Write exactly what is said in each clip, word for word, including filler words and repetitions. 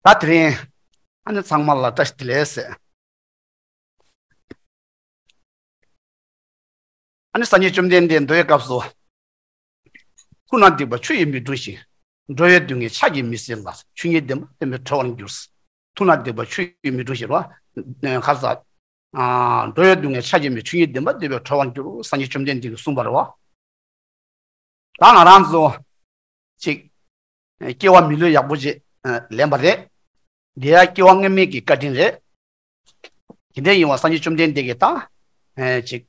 ད་དེ་རིང་ཨ་ནི་ཚང་མ་ལ་བཀྲ་ཤིས་བདེ་ལེགས་ཟེར། ཨ་ནི་སངས་རྒྱས་བཅོམ་ལྡན་འདས་མདོའི་སྐབས་སུ། ཐུབ་རྣམས་སྡིག་པ་ཆུ་ཡིས་མི་འཁྲུ་ཞིང་། འགྲོ་བའི་སྡུག་བསྔལ་ཕྱག་གིས་མི་སེལ་ལ། ཆོས་ཉིད་བདེན་པ་ལྟ་བུས་གྲོལ་བར་འགྱུར། ཐུབ་རྣམས་སྡིག་པ་ཆུ་ཡིས་མི་འཁྲུ་ཞིང་རོ། ཁ་ས། འགྲོ་བའི་སྡུག་བསྔལ་ཕྱག་གིས་མི་ཆོས་ཉིད་བདེན་པ་ལྟ་བུས་གྲོལ་བར་འགྱུར། སངས་རྒྱས་བཅོམ་ལྡན་འདས་ཀྱིས་གསུངས་པ་རེད་བ། ད་ང་རང་ཚོ་ཅིག་སྐྱེ་བ་མི་ལུས་ཡག་པོ་ཅིག་ལེན་པ་རེད། འདི་ཡང་སྐྱེ་བ་སྔ་མའི་གི་བཀའ་དྲིན་རེད། དེ་འདྲ་ཡིན་བ་སངས་རྒྱས་བཅོམ་ལྡན་འདས་ཀྱིས་ད་ཅིག་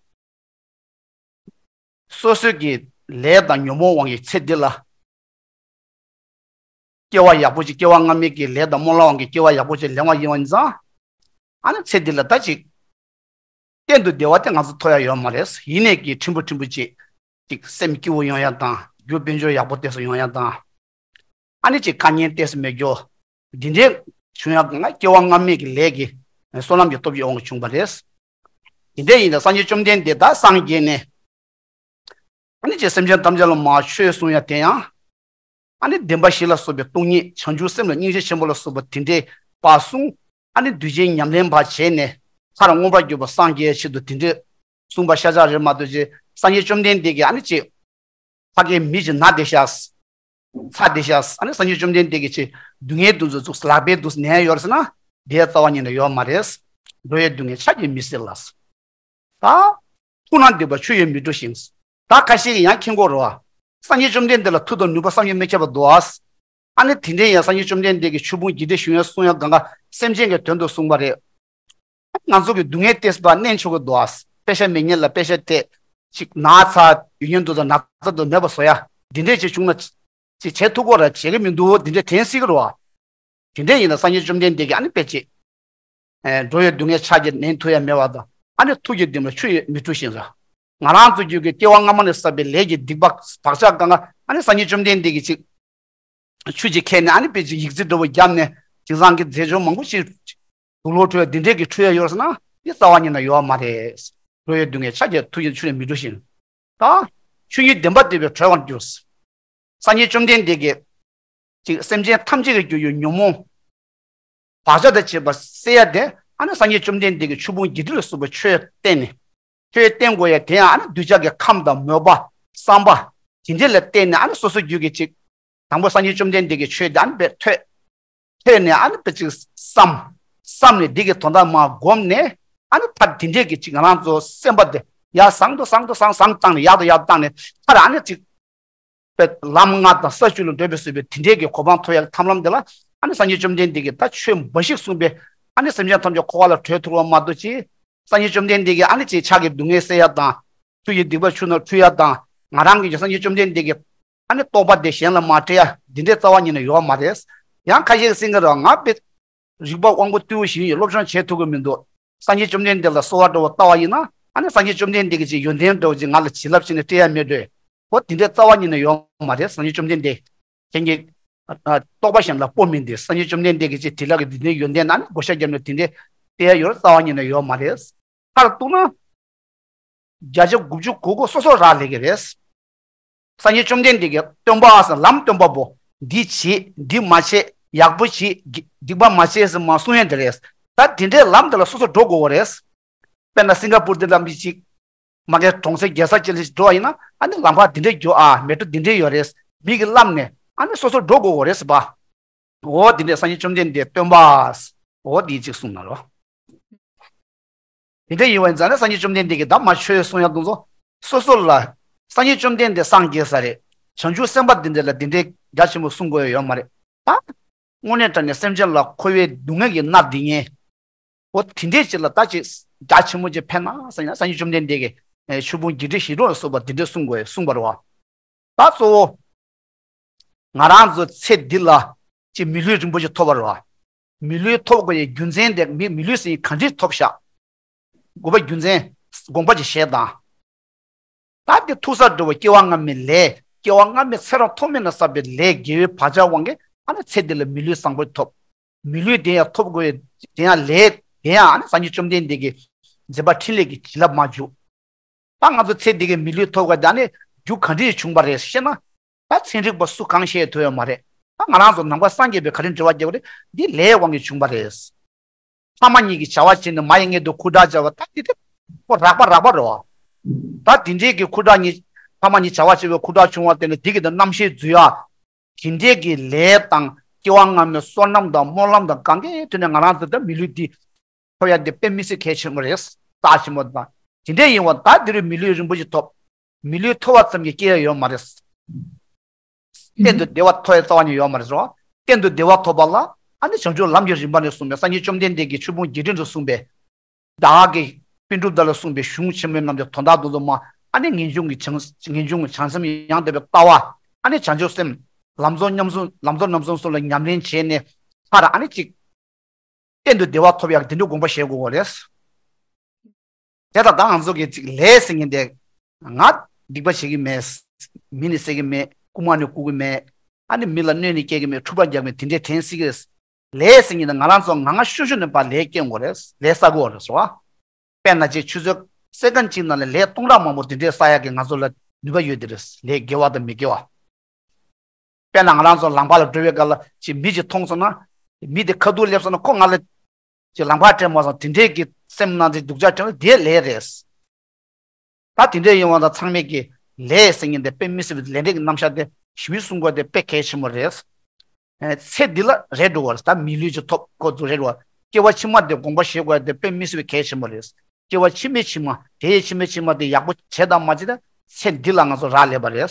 སོ་སོའི་གི་ལས་དང་ཉོན་མོངས་དབང་གིས་ཚེ་འདི་ལ་སྐྱེ་བ་ཡག་པོ་ཅིག་སྐྱེ་བ་སྔ་མའི་གི་ལས་དང་རྨོངས་ལ་དབང་གིས་སྐྱེ་བ་ཡག་པོ་ཅིག་ལེན་བ་ཡིན་བ་ཡིན་ཙང་། ཨ་ནི་ཚེ་འདི་ལ་ད་ཅིག་གཏན་དུ་བདེ་བ་དེ་ང་ཚོ་ཐོབ་ཡ་ཡོད་མ་རེད། ཡིན་ནས་ཀྱི་ཕྲན་བུ་ཕྲན་བུ་ཅིག་ཅིག་སེམས་སྐྱིད་པོ་ཡོང་ཡ་དང་རྒྱུ་དཔལ་འབྱོར་ཡག་པོ་དེ་ཚོ་ཡོང་ཡ་དང་། ཨ་ནི་ཅིག་དཀའ་ངལ་ཏོག་ཙམ་མེད་རྒྱུ། འདི་འདྲའི་བྱུང་ཡ་ང་སྐྱེ་བ་སྔ་མའི་གི་ལས་ཀྱི་བསོད་ནམས་ཀྱི་སྟོབས་ཀྱི་དབང་གིས་བྱུང་བ་རེད། དེ་འདྲ་ཡིན་ད་སངས་རྒྱས་བཅོམ་ལྡན་འདས་ད་སངས་རྒྱས་ནས། ཨ་ནི་ཅིག་སེམས་ཅན་ཐམས་ཅད་ལ་མར་ཆོས་གསུང་ཡ་དེ་ཡང་། ཨ་ནི་བདེན་པ་བཞི་ལ་སོགས་པའི་སྟོང་ཉིད་བྱང་ཆུབ་སེམས་ལ་སྙིང་རྗེ་ཆེན་པོ་ལ་སོགས་པ་དེ་འདྲའི་པ་གསུངས། ཨ་ནི་གདུལ་བྱའི་ཉམས་ལེན་པ་བྱས་ནས་མཐར་མངོན་པར་གྱུར་པ་སངས་རྒྱས་ཆེད་དུ་དེ་འདྲའི་གསུངས་པ་ཤ་སྟག་རེད་མ་གཏོགས་ཅིག་སངས་རྒྱས་བཅོམ་ལྡན་འདས་ཀྱིས་ཨ་ནི་ཅིག་ཕ་གིའི་མི་ཅིག་ན་བསྡད་ཤག་ཚ་བསྡད་ཤག་ཨ་ནི་སངས་རྒྱས་བཅོམ་ལྡན་འདས་ཀྱིས་ཅིག་སྡུག་བསྔལ་དེ་ཚོ་ཚུགས་ལག་པས་འདུག་ནས་ཡོད་ཟེར་ན་དེའི་རྩ་བ་ཉིད་ནས་ཡོད་མ་རེད། འགྲོ་བའི་སྡུག་བསྔལ་ཕྱག་གིས་མི་སེལ་ལ། ད། ཐུབ་རྣམས་སྡིག་པ་ཆུ་ཡིས་མི་འཁྲུ་ཞིང་། ད་ཁ་ཤས་ཀྱིས་ཡང་མཁྱེན་གྱི་ཡོད་རེད་བ། སངས་རྒྱས་བཅོམ་ལྡན་འདས་ལ་མཐུ་དང་ནུས་པ་བསམ་གྱིས་མི་ཁྱབ་པ་འདུག་ཨ། ཨ་ནི་དེ་འདྲའི་ཡང་སངས་རྒྱས་བཅོམ་ལྡན་འདས་ཀྱིས་ཆོས་ཕུང་བརྒྱད་ཁྲི་བཞུགས་ཡོད་གསུང་ཡ་གང་ག་སེམས་ཅན་གྱི་དོན་དུ་གསུངས་པ་རེད། ང་ཚོ་གི་སྡུག་བསྔལ་ཏོག་ཙམ་མནན་ཆོག་གི་འདུག་ཨ། པེ་ཤ་མེད་མཁན་ལ་པེ་ཤ་སྤྲད། ཅིག་ན་ཚ་ཡོད་མཁན་འདུག་ད་ན་ཚ་འདུག་མེད་པ་བཟོ་ཡ། འདི་འདྲས་ཅིག་བྱུང་ན། ཅིག་བྱེད་ཐུབ་ཀྱི་ཡོད་རེད་བྱེད་ཀྱི་མི་འདུག་འདི་འདྲས་དྲན་སྲིད་ཀྱི་རེད་བ། དེ་འདྲ་ཡིན་ན་སངས་རྒྱས་བཅོམ་ལྡན་འདས་ཀྱིས་ཨ་ནི་དཔེ་ཅིག་ཨེ། འགྲོ་བའི་སྡུག་བསྔལ་ཕྱག་གིས་ནན་ཐུབ་ཡ་མེད་པ་དང་ཨ་ནི་ཐུགས་ཀྱི་བདེ་མོ་ཆུ་ཡིས་མི་འཁྲུ་ཞིང་ཟེར། ང་རང་ཚོ་རྒྱུད་ཀྱི་སྐྱེ་བ་སྔ་མ་ནས་བསགས་པའི་ལས་ཀྱི་སྡིག་པ་བག་ཆགས་གང་ག་ཨ་ནི་སངས་རྒྱས་བཅོམ་ལྡན་འདས་ཀྱིས་ཅིག་ཆུ་ཅིག་ཁྱེར་ནས་ཨ་ནི་དཔེ་ཅིག་ཡིག་རྩིས་འདྲ་བོ་བརྒྱབ་ནས་དེང་སང་གི་རྫས་སྦྱོར་མང་པོ་ཞིག་དུག་ལོག་འཁྲུ་ཡ་འདི་འདྲས་ཀྱི་འཁྲུ་ཡ་ཡོད་ཟེར་ན་འདི་རྩ་བ་ཉིད་ནས་ཡོད་མ་རེད། འགྲོ་བའི་སྡུག་བསྔལ་ཕྱག་གིས་ཐུགས་ཀྱི་ཆུ་ཡིས་མི་འཁྲུ་ཞིང་། ད། ཆོས་ཉིད་བདེན་པ་ལྟ་བུས་གྲོལ་བར་འགྱུར། སངས་རྒྱས་བཅོམ་ལྡན་འདས་ཀྱིས། ཅིག་སེམས་ཅན་ཐམས་ཅད་ཀྱི་རྒྱུ་ཡི་ཉོན་མོངས། བག་ཆགས་དང་བཅས་པ་སེལ་ཡ་དེ་ཨ་ནི་སངས་རྒྱས་བཅོམ་ལྡན་འདས་ཀྱིས་ཆོས་ཕུང་བརྒྱད་ཁྲི་ལ་སོགས་པའི་ཆོས་བསྟན་ནས། ཆོས་བསྟན་དགོས་ཡ་དེ་ཡང་ཨ་ནི་གདུལ་བྱ་གི་ཁམས་དང་མོས་པ་བསམ་པ་དེ་འདྲ་ལ་བརྟེན་ནས་ཨ་ནི་སོ་སོ་རྒྱུད་ཀྱི་ཅིག་དང་པོ་སངས་རྒྱས་བཅོམ་ལྡན་འདས་ཀྱི་ཆོས་དེ་ཨ་ནི་དཔེ་ཐོས། ཐོས་ནས་ཨ་ནི་དཔེ་ཅིག་བསམ། བསམ་ནས་འདི་གི་དོན་དག་མར་བསྒོམས་ནས་ཨ་ནི་ཕར་དེ་འདྲས་ཀྱི་ཅིག་ང་རང་ཚོ་སེམས་པ་དེ་ཡར་བཟང་དུ་བཟང་དུ་བཟང་བཟང་བཏང་ནས་ཡག་ཏུ་ཡག་ཏུ་བཏང་ནས་མཐར་ཨ་ནི་ཅིག་དཔེ་ལམ་ལྔ་དང་ས་བཅུ་ལ་འགྲོ་བའི་བཟོད་པའི་དེ་འདྲས་ཀྱི་གོ་འཕང་ཐོབ་ཡག་གི་ཐབས་ལམ་དེ་ལ་ཨ་ནི་སངས་རྒྱས་བཅོམ་ལྡན་འདས་ཀྱིས་ད་ཆོས་འབའ་ཞིག་གསུངས་པས་ཨ་ནི་སེམས་ཅན་ཐམས་ཅད་འཁོར་བ་ལ་གྲོལ་ཐུབ་པ་མ་གཏོགས་ཅིག་སངས་རྒྱས་བཅོམ་ལྡན་འདས་ཀྱིས་ཨ་ནི་ཅིག་ཕྱག་གིས་སྡུག་བསྔལ་སེལ་ཡ་དང་། ཆུ་ཡིས་སྡིག་པ་ཆུ་རྣམས་འཁྲུ་ཡ་དང་། ང་རང་གིས་ཀྱང་སངས་རྒྱས་བཅོམ་ལྡན་འདས་ཀྱི་ཨ་ནི་རྟོགས་པ་དེ་གཞན་ལ་མ་སྤྲད་ཡ་འདི་འདྲའི་རྩ་བ་ཉིད་ནས་ཡོད་མ་རེད། ཡང་ཁ་ཤས་ཀྱིས་སེང་གེ་ར་ང་དཔེ་རིག་པ་དབང་པོ་རྟུལ་བོ་ཞིག་ཡིན་སློབ་སྦྱོང་བྱེད་ཐུབ་ཀྱི་མི་འདུག་སངས་རྒྱས་བཅོམ་ལྡན་འདས་ལ་གསོལ་བ་འདྲ་བོ་བཏབ་པ་ཡིན་ན་ཨ་ནི་སངས་རྒྱས་བཅོམ་ལྡན་འདས་ཀྱིས་ཅིག་ཡོན་ཏན་འདྲ་བོ་ཅིག་ང་ལ་བྱིན་རླབས་བྱིན་ནས་སྤྲད་ཡ་མེད་འགྲོ། འོ་དེ་འདྲའི་རྩ་བ་ཉིད་ནས་ཡོད་མ་རེད། སངས་རྒྱས་བཅོམ་ལྡན་འདས་ཁྱེད་ཀྱི་ཨ་ཨ་རྟོགས་པ་གཞན་ལ་སྤོ་མིན་ཏེ་སངས་རྒྱས་བཅོམ་ལྡན་འདས་ཀྱིས་ཅིག་བྱིན་རླབས་ཀྱི་འདི་འདྲའི་ཡོན་ཏན་ཨ་ནི་བགོ་བཤའ་བརྒྱབ་ནས་དེ་འདྲའི་སྤྲད་ཡ་ཡོད་རེད་རྩ་བ་ཉིད་ནས་ཡོད་མ་རེད། མཐར་གཏུགས་ན། བརྒྱ་ཆ་དགུ་བཅུ་གོ་དགུ་སོ་སོ་རག་ལས་ཀྱི་རེད། སངས་རྒྱས་བཅོམ་ལྡན་འདས་ཀྱིས་སྟོན་པ་ཟེར་ལམ་སྟོན་པ་པོ། འདི་བྱེད། འདི་མ་བྱེད། ཡག་པོ་བྱེད། སྡིག་པ་མ་བྱེད་ཟེར་མ་གསུང་ཡ་འདི་རེད། ད་དེ་འདྲའི་ལམ་དེ་ལ་སོ་སོ་འགྲོ་དགོས་པ་རེད། དཔེར་ན་སིང་ག་པུར་འདི་ལམ་འདི་ཅིག་མ་གིའི་གྲོང་གསེབ་རྒྱལ་ས་ཅིག་ལ་འགྲོ་བ་ཡིན་ན་ཨ་ནི་ལམ་ཁ་འདི་འདྲའི་རྒྱུ་ཨ་མེ་ཊོ་འདི་འདྲའི་ཡོད་རེད། མི་གིས་བསླབས་ནས་ཨ་ནི་སོ་སོ་འགྲོ་དགོས་པ་རེད་ཟེར་བ། འོ་དེ་འདྲས་སངས་རྒྱས་བཅོམ་ལྡན་འདས་སྟོན་པ། འོ་དེ་ཅིག་གསུངས་ན་རོ། དེ་འདྲ་ཡིན་པ་ཡིན་ཙང་ནས་སངས་རྒྱས་བཅོམ་ལྡན་འདས་ཀྱིས་ད་མ་ཆོས་གསུང་ཡག་དུ་ཚོ། སོ་སོ་ལ། སངས་རྒྱས་བཅོམ་ལྡན་འདས་སངས་རྒྱས་ས་རེད། བྱང་ཆུབ་སེམས་དཔའ་འདི་འདྲ་ལ་འདི་འདྲའི་རྒྱ་ཆེན་པོ་གསུང་དགོས་ཡ་ཡོད་མ་རེད། ད། དངོས་གནས་དྲང་གནས་སེམས་ཅན་ལ་འཁོར་བའི་སྡུག་བསྔལ་གྱིས་མནར་བསྡད་མཁན། འོ་དེ་འདྲས་ཅིག་ལ་ད་ཅིག་རྒྱ་ཆེན་པོ་ཅིག་ཕན་ན་ཟེར་ན་སངས་རྒྱས་བཅོམ་ལྡན་འདས་ཀྱིས་ཆོས་ཕུང་བརྒྱད་ཁྲི་བཞི་སྟོང་ལ་སོགས་པ་འདི་འདྲས་གསུང་དགོས་གསུངས་པ་རེད་བ། ད་གཙོ་བོ། ང་རང་ཚོ་ཚེ་འདི་ལ་ཅིག་མི་ལུས་རིན་པོ་ཆེ་ཐོབ་པ་རེད་བ། མི་ལུས་ཐོབ་དགོས་ཡའི་རྒྱུ་མཚན་དེ་མི་མི་ལུས་ཟིན་ག་འདྲས་ཐོབ་ཤག་དགོས་པ་རྒྱུ་མཚན། དགོངས་པ་ཅིག་བཞེས་དང་། ད་འདི་ཐུག་ས་འགྲོ་བ་སྐྱེ་བ་སྔ་མའི་ལས་སྐྱེ་བ་སྔ་མའི་ཚེ་རབས་ཐོག་མེད་ན་བསགས་པའི་ལས་དགེ་བའི་བག་ཆགས་དབང་གིས་ཨ་ནི་ཚེ་འདི་ལ་མི་ལུས་བཟང་པོ་ཐོབ། མི་ལུས་དེ་ཡང་ཐོབ་དགོས་དེ་ཡང་ལས་དེ་ཡང་ཨ་ནི་སངས་རྒྱས་བཅོམ་ལྡན་འདས་ཀྱི་མཛད་པ་འཕྲིན་ལས་ཀྱི་བྱིན་རླབས་མ་འཇུག་ད་ང་ཚོ་ཚེ་འདི་གའི་མི་ལུས་ཐོབ་དགོས་ད་ནི་རྒྱུ་ག་འདྲས་བྱུང་བ་རེད་ཤེ་ན། ད་ཚན་རིག་པ་སུ་གང་ཤེས་ཐུབ་ཡོད་མ་རེད། ད་ང་རང་ཚོ་ནང་པ་སངས་རྒྱས་པའི་ག་རེ་འབྲེལ་བ་རྒྱག་པ་རེད། འདི་ལས་དབང་གིས་བྱུང་བ་རེད། ཕ་མ་གཉིས་ཀྱིས་བྱ་བ་བྱས་ནས་མ་ཡི་མངལ་དུ་ཁུ་ཁྲག་སྦྱར་བ་ད་འདི་དེ་ཁོ་རགས་པ་རགས་པ་རེད་བ། ད་འདི་འདྲའི་གི་ཁུ་ཁྲག་གཉིས་ཕ་མ་གཉིས་བྱ་བ་བྱས་པའི་ཁུ་ཁྲག་བྱུང་བ་དེ་ནི་འདི་གི་ད་རྣམ་ཤེས་འཛུལ་ཡ། དེ་འདྲའི་གི་ལས་དང་སྐྱེ་བ་སྔ་མའི་བསོད་ནམས་དང་སྨོན་ལམ་དང་གང་གའི་ཐོག་ནས་ང་རང་ཚོ་ད་མི་ལུས་འདི་ཐོབ་ཡ་དེ་དཔེ་མི་སྲིད་གལ་ཆེན་པོ་རེད། རྩ་ཆེན་པོ་དང་དེ་འདྲའི་ཡིན་བ་ད་འདི་རུ་མི་ལུས་རིན་པོ་ཆེ་ཐོབ། མི་ལུས་ཐོབ་པ་ཙམ་གྱིས་སྐྱེ་ཡ་ཡོད་མ་རེད། གཏན་དུ་བདེ་བ་ཐོབ་ཡ་རྩ་བ་ནས་ཡོད་མ་རེད་རོ། གཏན་དུ་བདེ་བ་ཐོབ་པ་ལ་ཨ་ནི་བྱང་ཆུབ་ལམ་གྱི་རིམ་པ་ནས་གསུངས་པའི་སངས་རྒྱས་བཅོམ་ལྡན་འདས་ཀྱིས་ཆོས་ཕུང་བརྒྱད་ཁྲི་འདྲ་གསུངས་པའི། བདག་གི་པཎ་གྲུབ་བདག་ལ་གསུངས་པའི་གཞུང་ཆེན་མོའི་རྣམས་ཀྱི་དོན་དག་དུ་དུ་མ་ཨ་ནི་ངེས་འབྱུང་གི་བྱང་ངེས་འབྱུང་གི་བྱང་སེམས་ཡང་དག་པའི་ལྟ་བ། ཨ་ནི་བྱང་ཆུབ་སེམས། ལམ་གཙོ་ཉམས་སུ་ལམ་གཙོ་རྣམ་གསུམ་སོགས་ལ་ཉམས་ལེན་བྱས་ནས་མཐར་ཨ་ནི་གཅིག་གཏན་དུ་བདེ་བ་ཐོབ་ཡག་དེ་འདྲ་དགོངས་པ་བཞེས་དགོས་པ་རེད། དེ་ལྟར་ད་ང་ཚོ་གི་ཅིག་ལས་ཟེར་མཁན་དེ་ང་སྡིག་པ་བྱེད་ཀྱི་མེད། མི་ནི་བསད་ཀྱི་མེད། རྐུ་མ་ནི་རྐུ་གི་མེད། ཨ་ནི་མི་ལ་གནོད་ནི་སྐྱེལ་གྱི་མེད། འཁྲུག་པ་རྒྱག་མེད། དེ་འདྲའི་དྲན་སྲིད་ཀྱི་རེད། ལས་ཟེར་མཁན་དེ་ང་རང་ཚོ་ང་ང་ཤོར་ཤོར་ནས་ཕར་ལས་སྐྱེལ་དགོས་རེད། ལས་བསགས་དགོས་རེད་ཟེར་བ། དཔེར་ན་ཅིག་ཆུ་ཚོད་སེ་ཀན་གཅིག་ནང་ལ་ལས་སྟོང་ཕྲག་མང་པོ་དེ་འདྲའི་བསགས་ཡག་གི་ང་ཚོ་ལ་ནུས་པ་ཡོད་དེ་རེད། ལས་དགེ་བ་དང་མི་དགེ་བ། དཔེར་ན་ང་རང་ཚོ་ལམ་ཁ་ལ་འགྲོ་བའི་སྐབས་ལ་ཅིག་མི་ཅིག་མཐོང་སོང་ན། མི་དེ་ཁ་ཐུག་སླེབས་སོང་ན་ཁོ་ང་ལ་ཅིག་ལམ་ཁ་སྤྲད་མ་སོང་། དེ་འདྲའི་གི་སེམས་ནང་དེ་སྡུག་ཅག་དྲན་ན་དེ་ལས་རེད། ད་དེ་འདྲའི་ཡོང་བ་དང་ཚང་མས་ཀྱི་ལས་ཟེར་མཁན་དེ་དཔེ་མི་སྲིད་པའི་ལས་འབྲས་ཀྱི་རྣམ་གཞག་དེ་ཞིབ་གསུང་དགོས་དེ་དཔེ་གལ་ཆེན་པོ་རེད། ཚེ་འདི་ལ་རེད་འགྲོ་བ་རེད། ད་མི་ལུས་ཅིག་ཐོབ་ཁོ་ཚོ་རེད་འགྲོ་བ། སྐྱེ་བ་ཕྱི་མ་དེ་དགོངས་པ་བཞེས་དགོས་དེ་དཔེ་མི་སྲིད་པའི་གལ་ཆེན་པོ་རེད། སྐྱེ་བ་ཕྱི་མའི་ཕྱི་མ་དེ་ཡི་ཕྱི་མའི་ཕྱི་མ་དེ་ཡག་པོ་བྱས་དང་མ་བྱས་ད་ཚེ་འདི་ལ་ང་ཚོ་རག་ལས་པ་རེད།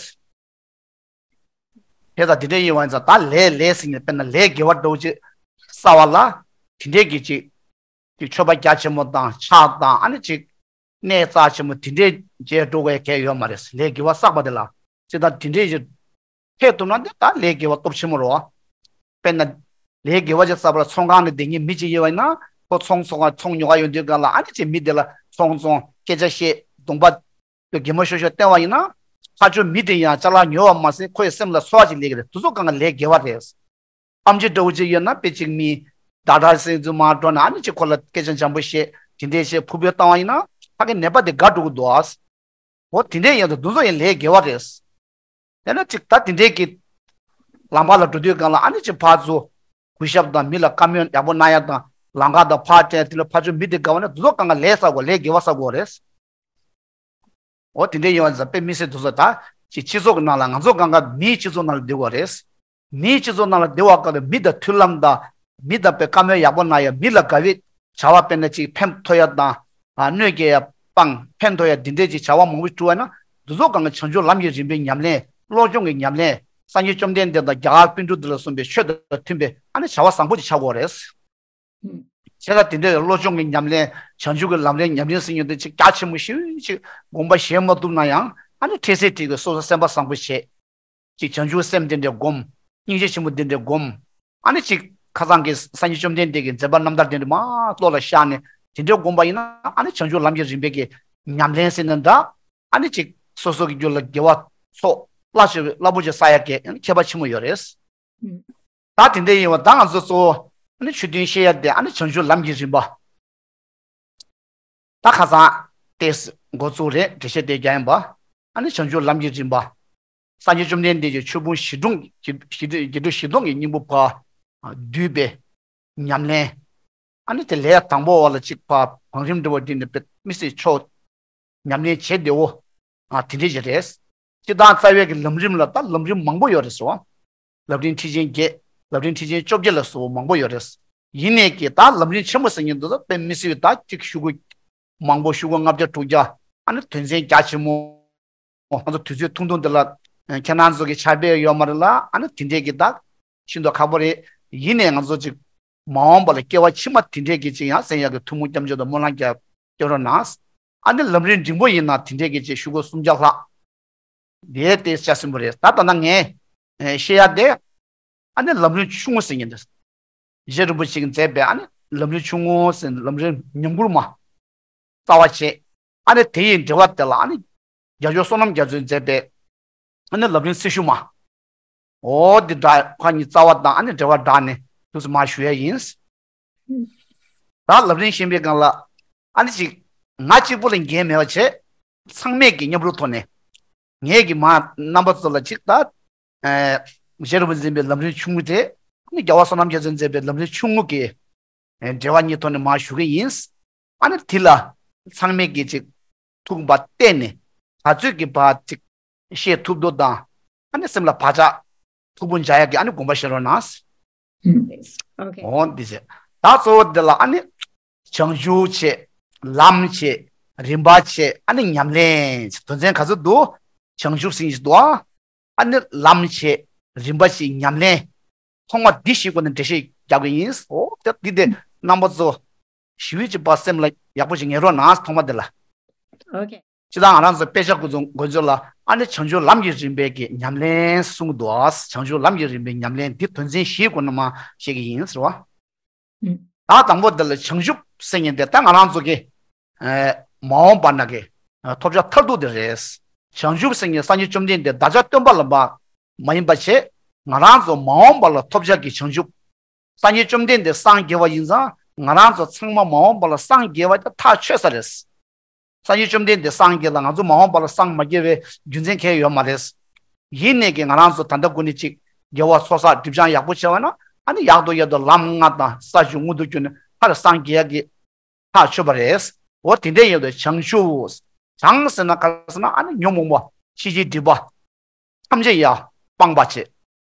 དེ་དང་དེ་འདྲའི་ཡིན་བ་ཡིན་ཙང་ད་ལས་ལས་ཟེར་ནས་དཔེར་ན་ལས་དགེ་བ་འདྲ་བོ་ཅིག་བསགས་པ་ལ་དེ་འདྲའི་གི་ཅིག་ཅིག་མཆོད་པ་རྒྱ་ཆེན་པོ་དང་ཕྱག་དང་ཨ་ནི་ཅིག་གནས་རྩ་ཆེན་པོ་དེ་འདྲའི་བྱས་འགྲོ་དགོས་གལ་ཡོད་མ་རེད། ལས་དགེ་བ་བསགས་པ་དེ་ལ་ཅི་ད་དེ་འདྲའི་ཅིག་ཐེག་ཐུབ་ན་དེ་ད་ལས་དགེ་བ་སྟོབས་ཆེན་པོ་རེད་བ། དཔེར་ན་ལས་དགེ་བ་ཅིག་བསགས་པ་ལ་ཚོང་ཁང་ནས་བསྡད་མཁན་མི་ཅིག་ཡོད་པ་ཡིན་ན་ཁོ་ཚོང་ཚོང་ཚོང་ཉོ་ག་ཡོང་དུས་སྒང་ལ་ཨ་ནི་ཅིག་མི་དེ་ལ་ཚོང་ཚོང་སྐད་ཆ་བཤད་གདོང་པ། དེ་གད་མོ་ཤོར་ཤོར་བསྟན་པ་ཡིན་ན། ཕར་ཕྱོགས་མི་དེ་ཡང་ཅ་ལག་ཉོ་བ་མ་ཟད་ཁོ་ཡི་སེམས་ལ་ཚོར་བ་ཅིག་སླེབས་ཀྱི་རེད། དེ་ཚོ་གང་ག་ལས་དགེ་བ་རེད། ཨེམ་ཆི་འདྲ་བོ་ཅིག་ཡོད་ན་དཔེ་ཅིག་མི་ཌོག་ཊར་ཟེར་ཚུལ་མར་འགྲོ་ན་ཨ་ནི་ཅིག་ཁོ་ལ་སྐད་ཆ་འཇམ་པོ་བཤད་དེ་འདྲས་བཤད་ཕུར་ཕུར་བཏང་བ་ཡིན་ན་ཕ་གི་ནད་པ་དེ་དགའ་འགྲོ་གི་འདུག་ཨ། འོ་དེ་འདྲས་ཡིན་དུས་དེ་ཚོ་ཡང་ལས་དགེ་བ་རེད། དེ་ན་ཅིག་ད་དེ་འདྲས་ཀྱི་ལམ་ཁ་ལ་འགྲོ་དུས་སྒང་ལ་ཨ་ནི་ཅིག་ཕར་ཚུར་གུས་ཞབས་དང་མི་ལ་བཀའ་མོལ་ཡག་པོ་གནང་ཡ་དང་ལམ་ཁ་དང་ཕར་སྤྲད་དེ་ལ་ཕར་ཕྱོགས་མི་དེ་དགའ་བ་ན་དེ་ཚོ་གང་ག་ལས་བསགས་དགོས་ལས་དགེ་བ་བསགས་དགོས་རེད། འོ་དེ་འདྲའི་ཡོང་བ་ཙམ་དཔེ་མི་སྲིད་དུ་སོ་ད་ཅིག་སྤྱི་ཚོགས་ཀྱི་ནང་ལ་ང་ཚོ་གང་ག་མིའི་སྤྱི་ཚོགས་ནང་ལ་བསྡད་དགོས་རེད། མིའི་སྤྱི་ཚོགས་ནང་ལ་བསྡད་པ་སྐབས་ལ་མི་དང་མཐུན་ལམ་དང་མི་དང་དཔེ་བཀའ་མོལ་ཡག་པོ་གནང་ཡ་མི་ལ་དགའ་བའི་བྱ་བ་དཔེར་ན་ཅིག་ཕན་ཐོགས་ཡ་དང་གནོད་སྐྱེལ་ཡ་སྤང་ཕན་ཐོགས་ཡ་འདི་འདྲའི་ཅིག་བྱ་བ་མང་པོ་བསྒྲུབས་པ་ན་དེ་ཚོ་གང་ག་བྱང་ཆུབ་ལམ་གྱི་རིམ་པའི་ཉམས་ལེན་བློ་སྦྱོང་གི་ཉམས་ལེན་སངས་རྒྱས་བཅོམ་ལྡན་འདས་དང་རྒྱ་གར་པཎ་གྲུབ་འདི་ལ་གསུངས་པའི་ཆོས་དང་མཐུན་པའི་ཨ་ནི་བྱ་བ་བཟང་པོ་ཅིག་བྱ་དགོས་རེད། བྱས་ཙང་དེ་འདྲའི་བློ་སྦྱོང་གི་ཉམས་ལེན་བྱང་ཆུབ་ཀྱི་ལམ་རིམ་ཉམས་ལེན་ཟེར་མཁན་དེ་ཅིག་རྒྱ་ཆེན་པོ་ཞེ་པོ་ཅིག་དགོངས་པ་བཞེས་མ་ཐུབ་ན་ཡང་ཨ་ནི་འཕྲལ་སེལ་བྲིས་ཀྱི་སོ་སོ་སེམས་པ་བཟང་པོ་བྱས། ཅིག་བྱང་ཆུབ་སེམས་དེ་འདྲ་སྒོམ། སྙིང་རྗེ་ཆེན་པོ་དེ་འདྲ་སྒོམ། ཨ་ནི་ཅིག་ཁ་སང་གི་སངས་རྒྱས་བཅོམ་ལྡན་འདས་ཀྱི་མཛད་པ་རྣམ་ཐར་དེ་འདྲ་མར་བློ་ལ་ཤར་ནས་དེ་འདྲ་སྒོམ་པ་ཡིན་ན་ཨ་ནི་བྱང་ཆུབ་ལམ་གྱི་རིམ་པའི་གི་ཉམས་ལེན་ཟེར་ན་འདྲ། ཨ་ནི་ཅིག་སོ་སོ་གི་རྒྱུད་ལ་དགེ་བ་ཚོགས་རླབས་ཆེ་བའི་རླབས་པོ་ཆེ་བསགས་ཡ་གི་ཨ་ནི་ཁྱད་པར་ཆེན་པོ་ཡོད་རེད། ད་དེ་འདྲ་ཡིན་པ་ད་ང་ཚོ་གཙོ་བོ་ཨ་ནི་ཆོས་མཐུན་བཤད་ཡ་དེ་ཨ་ནི་བྱང་ཆུབ་ལམ་གྱི་རིམ་པ། ད་ཁ་སང་ཏེས་འགོ་བཙུགས་རེད་འགྲེལ་བཤད་དེ་རྒྱག་ཡིན་པ། ཨ་ནི་བྱང་ཆུབ་ལམ་གྱི་རིམ་པ། སངས་རྒྱས་བཅོམ་ལྡན་འདས་ཀྱི་ཆོས་ཕུང་བཞི་སྟོང་བཞི་བཞི་སྟོང་བཞི་སྟོང་གི་སྙིང་པོ་ཕར་བསྡུས་པའི་ཉམས་ལེན། ཨ་ནི་དེ་ལས་དང་པོ་བ་ལ་གཅིག་ཕར་བང་རིམ་འདྲ་བོ་འདི་ནས་དཔེ་མི་སྲིད་ཆོག་ཉམས་ལེན་བྱེད་བདེ་བོ། ཨ་དེ་འདྲ་ཞིག་རེད། སྤྱིར་བཏང་རྩ་བའི་གི་ལམ་རིམ་ལ་ད་ལམ་རིམ་མང་པོ་ཡོད་རེད་ཟེར་བ། ལམ་རིམ་ཁྲིད་ཆེན་བརྒྱད། ལམ་རིམ་ཁྲིད་ཆེན་བཅོ་བརྒྱད་ལ་སོགས་པ་མང་པོ་ཡོད་རེད། ཡིན་ནས་ཀྱི་ད་ལམ་རིམ་ཆེན་མོ་ཟེར་མཁན་འདི་ཚོ་དཔེ་མི་སྲིད་པའི་ད་གཅིག་ཤོག་གུ་མང་པོ་ཤོག་གུ་ལྔ་བརྒྱ་དྲུག་བརྒྱ། ཨ་ནི་དོན་ཚན་རྒྱ་ཆེན་མོ། ང་ཚོ་དུས་ཚོད་ཐུང་ཐུང་འདི་ལ་ཁྱེད་རང་ཚོ་གི་ཆར་པས་ཡོད་མ་རེད་ལ། ཨ་ནི་དེ་འདྲས་ཀྱི་ད་ཤིན་ཏུ་ཁག་པོ་རེད། ཡིན་ནས་ང་ཚོ་ཅིག་མ་འོངས་པ་ལ་སྐྱེ་བ་ཕྱི་མ་དེ་འདྲས་ཀྱི་ཅིག་ཡང་གསན་ཡག་གི་ཐུགས་སྨོན་སྐྱབས་འཇུག་དང་སྨོན་ལམ་རྒྱབ་སྐྱོར་རོགས་གནང་། ཨ་ནི་ལམ་རིམ་འབྲིང་པོ་ཡིན་ན་དེ་འདྲས་ཀྱི་ཅིག་ཤོག་གུ་སུམ་བརྒྱ་ལྷག་དེ་དེ་ཆ་ཟིན་པོ་རེད། ད་ད་ལྟ་ངས་ཨེ་བཤད་ཡ་དེ་ཨ་ནི་ལམ་རིམ་ཆུང་ངུ་ཟེར་མཁན་དེ། རྗེ་རིན་པོ་ཆེ་གིས་མཛད་པའི་ཨ་ནི་ལམ་རིམ་ཆུང་ངུ་ཟེར་ལམ་རིམ་ཉམས་མགུར་མ་རྩ་བ་བྱས། ཨ་ནི་དེ་ཡི་འགྲེལ་པ་དེ་ལ་ཨ་ནི་རྒྱ་ཆོས་བསོད་ནམས་རྒྱ་མཚོས་མཛད་པའི་ཨ་ནི་ལམ་རིམ་སྲི་ཞུ་མ། འོ་འདི་འདྲ་ཁ་གཉིས་རྩ་བ་དང་ཨ་ནི་འགྲེལ་པ་འདྲ་ནས་དུས་སུ་མ་ཞུ་ཡ་ཡིན། ད་ལམ་རིམ་ཤེས་པའི་སྒང་ལ་ཨ་ནི་ཅིག་ང་གཅིག་པུ་ལ་འགན་མེད་པ་བྱས། ཚང་མས་ཀྱི་མཉམ་རུབ་ཐོག་ནས་ངས་ཀྱི་མ་རྣམ་པ་ཚོ་ལ་ཅིག་ད་ཨེ་ རྗེ་རིན་པོ་ཆེས་མཛད་པའི་ལམ་རིམ་ཆུང་ངུ་དེ། ཨ་ནི་རྒྱལ་བ་བསོད་ནམས་རྒྱ་མཚོས་མཛད་པའི་ལམ་རིམ་ཆུང་ངུ་གི་འགྲེལ་པ་གཉིས་ཐོག་ནས་མར་ཞུ་གི་ཡིན། ཨ་ནི་དེ་ལ་ཚང་མས་ཀྱིས་ཅིག་ཐུགས་ཀྱི་བར་གཏད་ནས་ག་ཚོད་ཀྱི་བར་ཅིག་ཤེས་ཐུབ་འདུག་དང་། ཨ་ནི་སེམས་ལ་བག་ཆགས་ཐུགས་ཕུགས་འཇགས་ཡག་གི་ཨ་ནི་དགོངས་པ་བཞེས་རོགས་གནང་། ཨོ་འདི་ཟེར། ད་གཙོ་བོ་འདི་ལ་ཨ་ནི་བྱང་ཆུབ་བྱས། ལམ་བྱས། རིམ་པ་བྱས། ཨ་ནི་ཉམས་ལེན་བྱས། དོན་ཚན་ག་ཚོད་འདུག་བྱང་ཆུབ་ཟེར་གྱི་འདུག་ཨ་ནི་ལམ་བྱས། རིམ་པ་བྱས། ཉམས་ལེན། ཐོག་མ་འདི་བཞིའི་སྒོ་ནས་འགྲེལ་བཤད་རྒྱག་གི་ཡིན། ཨོ་ད་འདི་དེ་རྣམ་པ་ཚོ་ཞི་བའི་ཅིག་པ་སེམས་ལ་ཡག་པོ་ཞིག་ངེས་རོགས་གནང་། ཐོག་མ་འདི་ལ། སྤྱིར་བཏང་ང་རང་ཚོ་དཔེ་ཆ་འགོ་ཚུགས་འགོ་ཚུགས་ལ་ཨ་ནི་བྱང་ཆུབ་ལམ་གྱི་རིམ་པའི་གི་ཉམས་ལེན་གསུངས་འདུག་བྱང་ཆུབ་ལམ་གྱི་རིམ་པའི་ཉམས་ལེན་འདི་དོན་ཚན་བཞིའི་སྒོ་ནས་མར་བཤད་ཀྱི་ཡིན་ཟེར་བ། ད་དང་པོ་འདི་ལ་བྱང་ཆུབ་ཟེར་མཁན་དེ་ད་ང་རང་ཚོ་གི་མ་འོངས་པ་ན་གི་ཐོབ་བྱ་མཐར་ཐུག་དེ་རེད། བྱང་ཆུབ་ཟེར་མཁན་སངས་རྒྱས་བཅོམ་ལྡན་འདས་བདག་ཅག་སྟོན་པ་ལ་མ་མ་ཡིན་པ་བྱས། ང་རང་ཚོ་མ་འོངས་པ་ལ་ཐོབ་བྱ་གི་བྱང་ཆུབ། སངས་རྒྱས་བཅོམ་ལྡན་འདས་སངས་རྒྱས་པ་ཡིན་ཙང་ང་རང་ཚོ་ཚང་མ་མ་འོངས་པ་ལ་སངས་རྒྱས་པ་དེ་ཐག་ཆོད་ས་རེད། སངས་རྒྱས་བཅོམ་ལྡན་འདས་སངས་རྒྱས་ལ་ང་ཚོ་མ་འོངས་པ་ལ་སངས་མ་རྒྱས་པའི་རྒྱུ་མཚན་གང་ཡང་ཡོད་མ་རེད། ཡིན་ནའི་གི་ང་རང་ཚོ་ད་ལྟ་ཀུན་ནས་ཅིག་དགེ་བ་ཚོགས་བསགས་སྒྲིབ་སྦྱང་ཡག་པོ་བྱས་པ་ན་ཨ་ནི་ཡག་ཏུ་ཡག་ཏུ་ལམ་ལྔ་དང་ས་བཅུ་མངོན་དུ་གྱུར་ནས་མཐར་སངས་རྒྱས་ཀྱི་ཐག་ཆོད་པ་རེད། འོ་དེ་འདྲ་ཡོད་དུས་བྱང་ཆུབ། བྱང་ཟེར་ན་ག་རེ་ཟེར་ན་ཨ་ནི་ཉོན་མོངས་པ་ཕྱི་བྱེད་སྒྲིབ་པ་ཐམས་ཅད་ཡར་སྤངས་པ་བྱེད།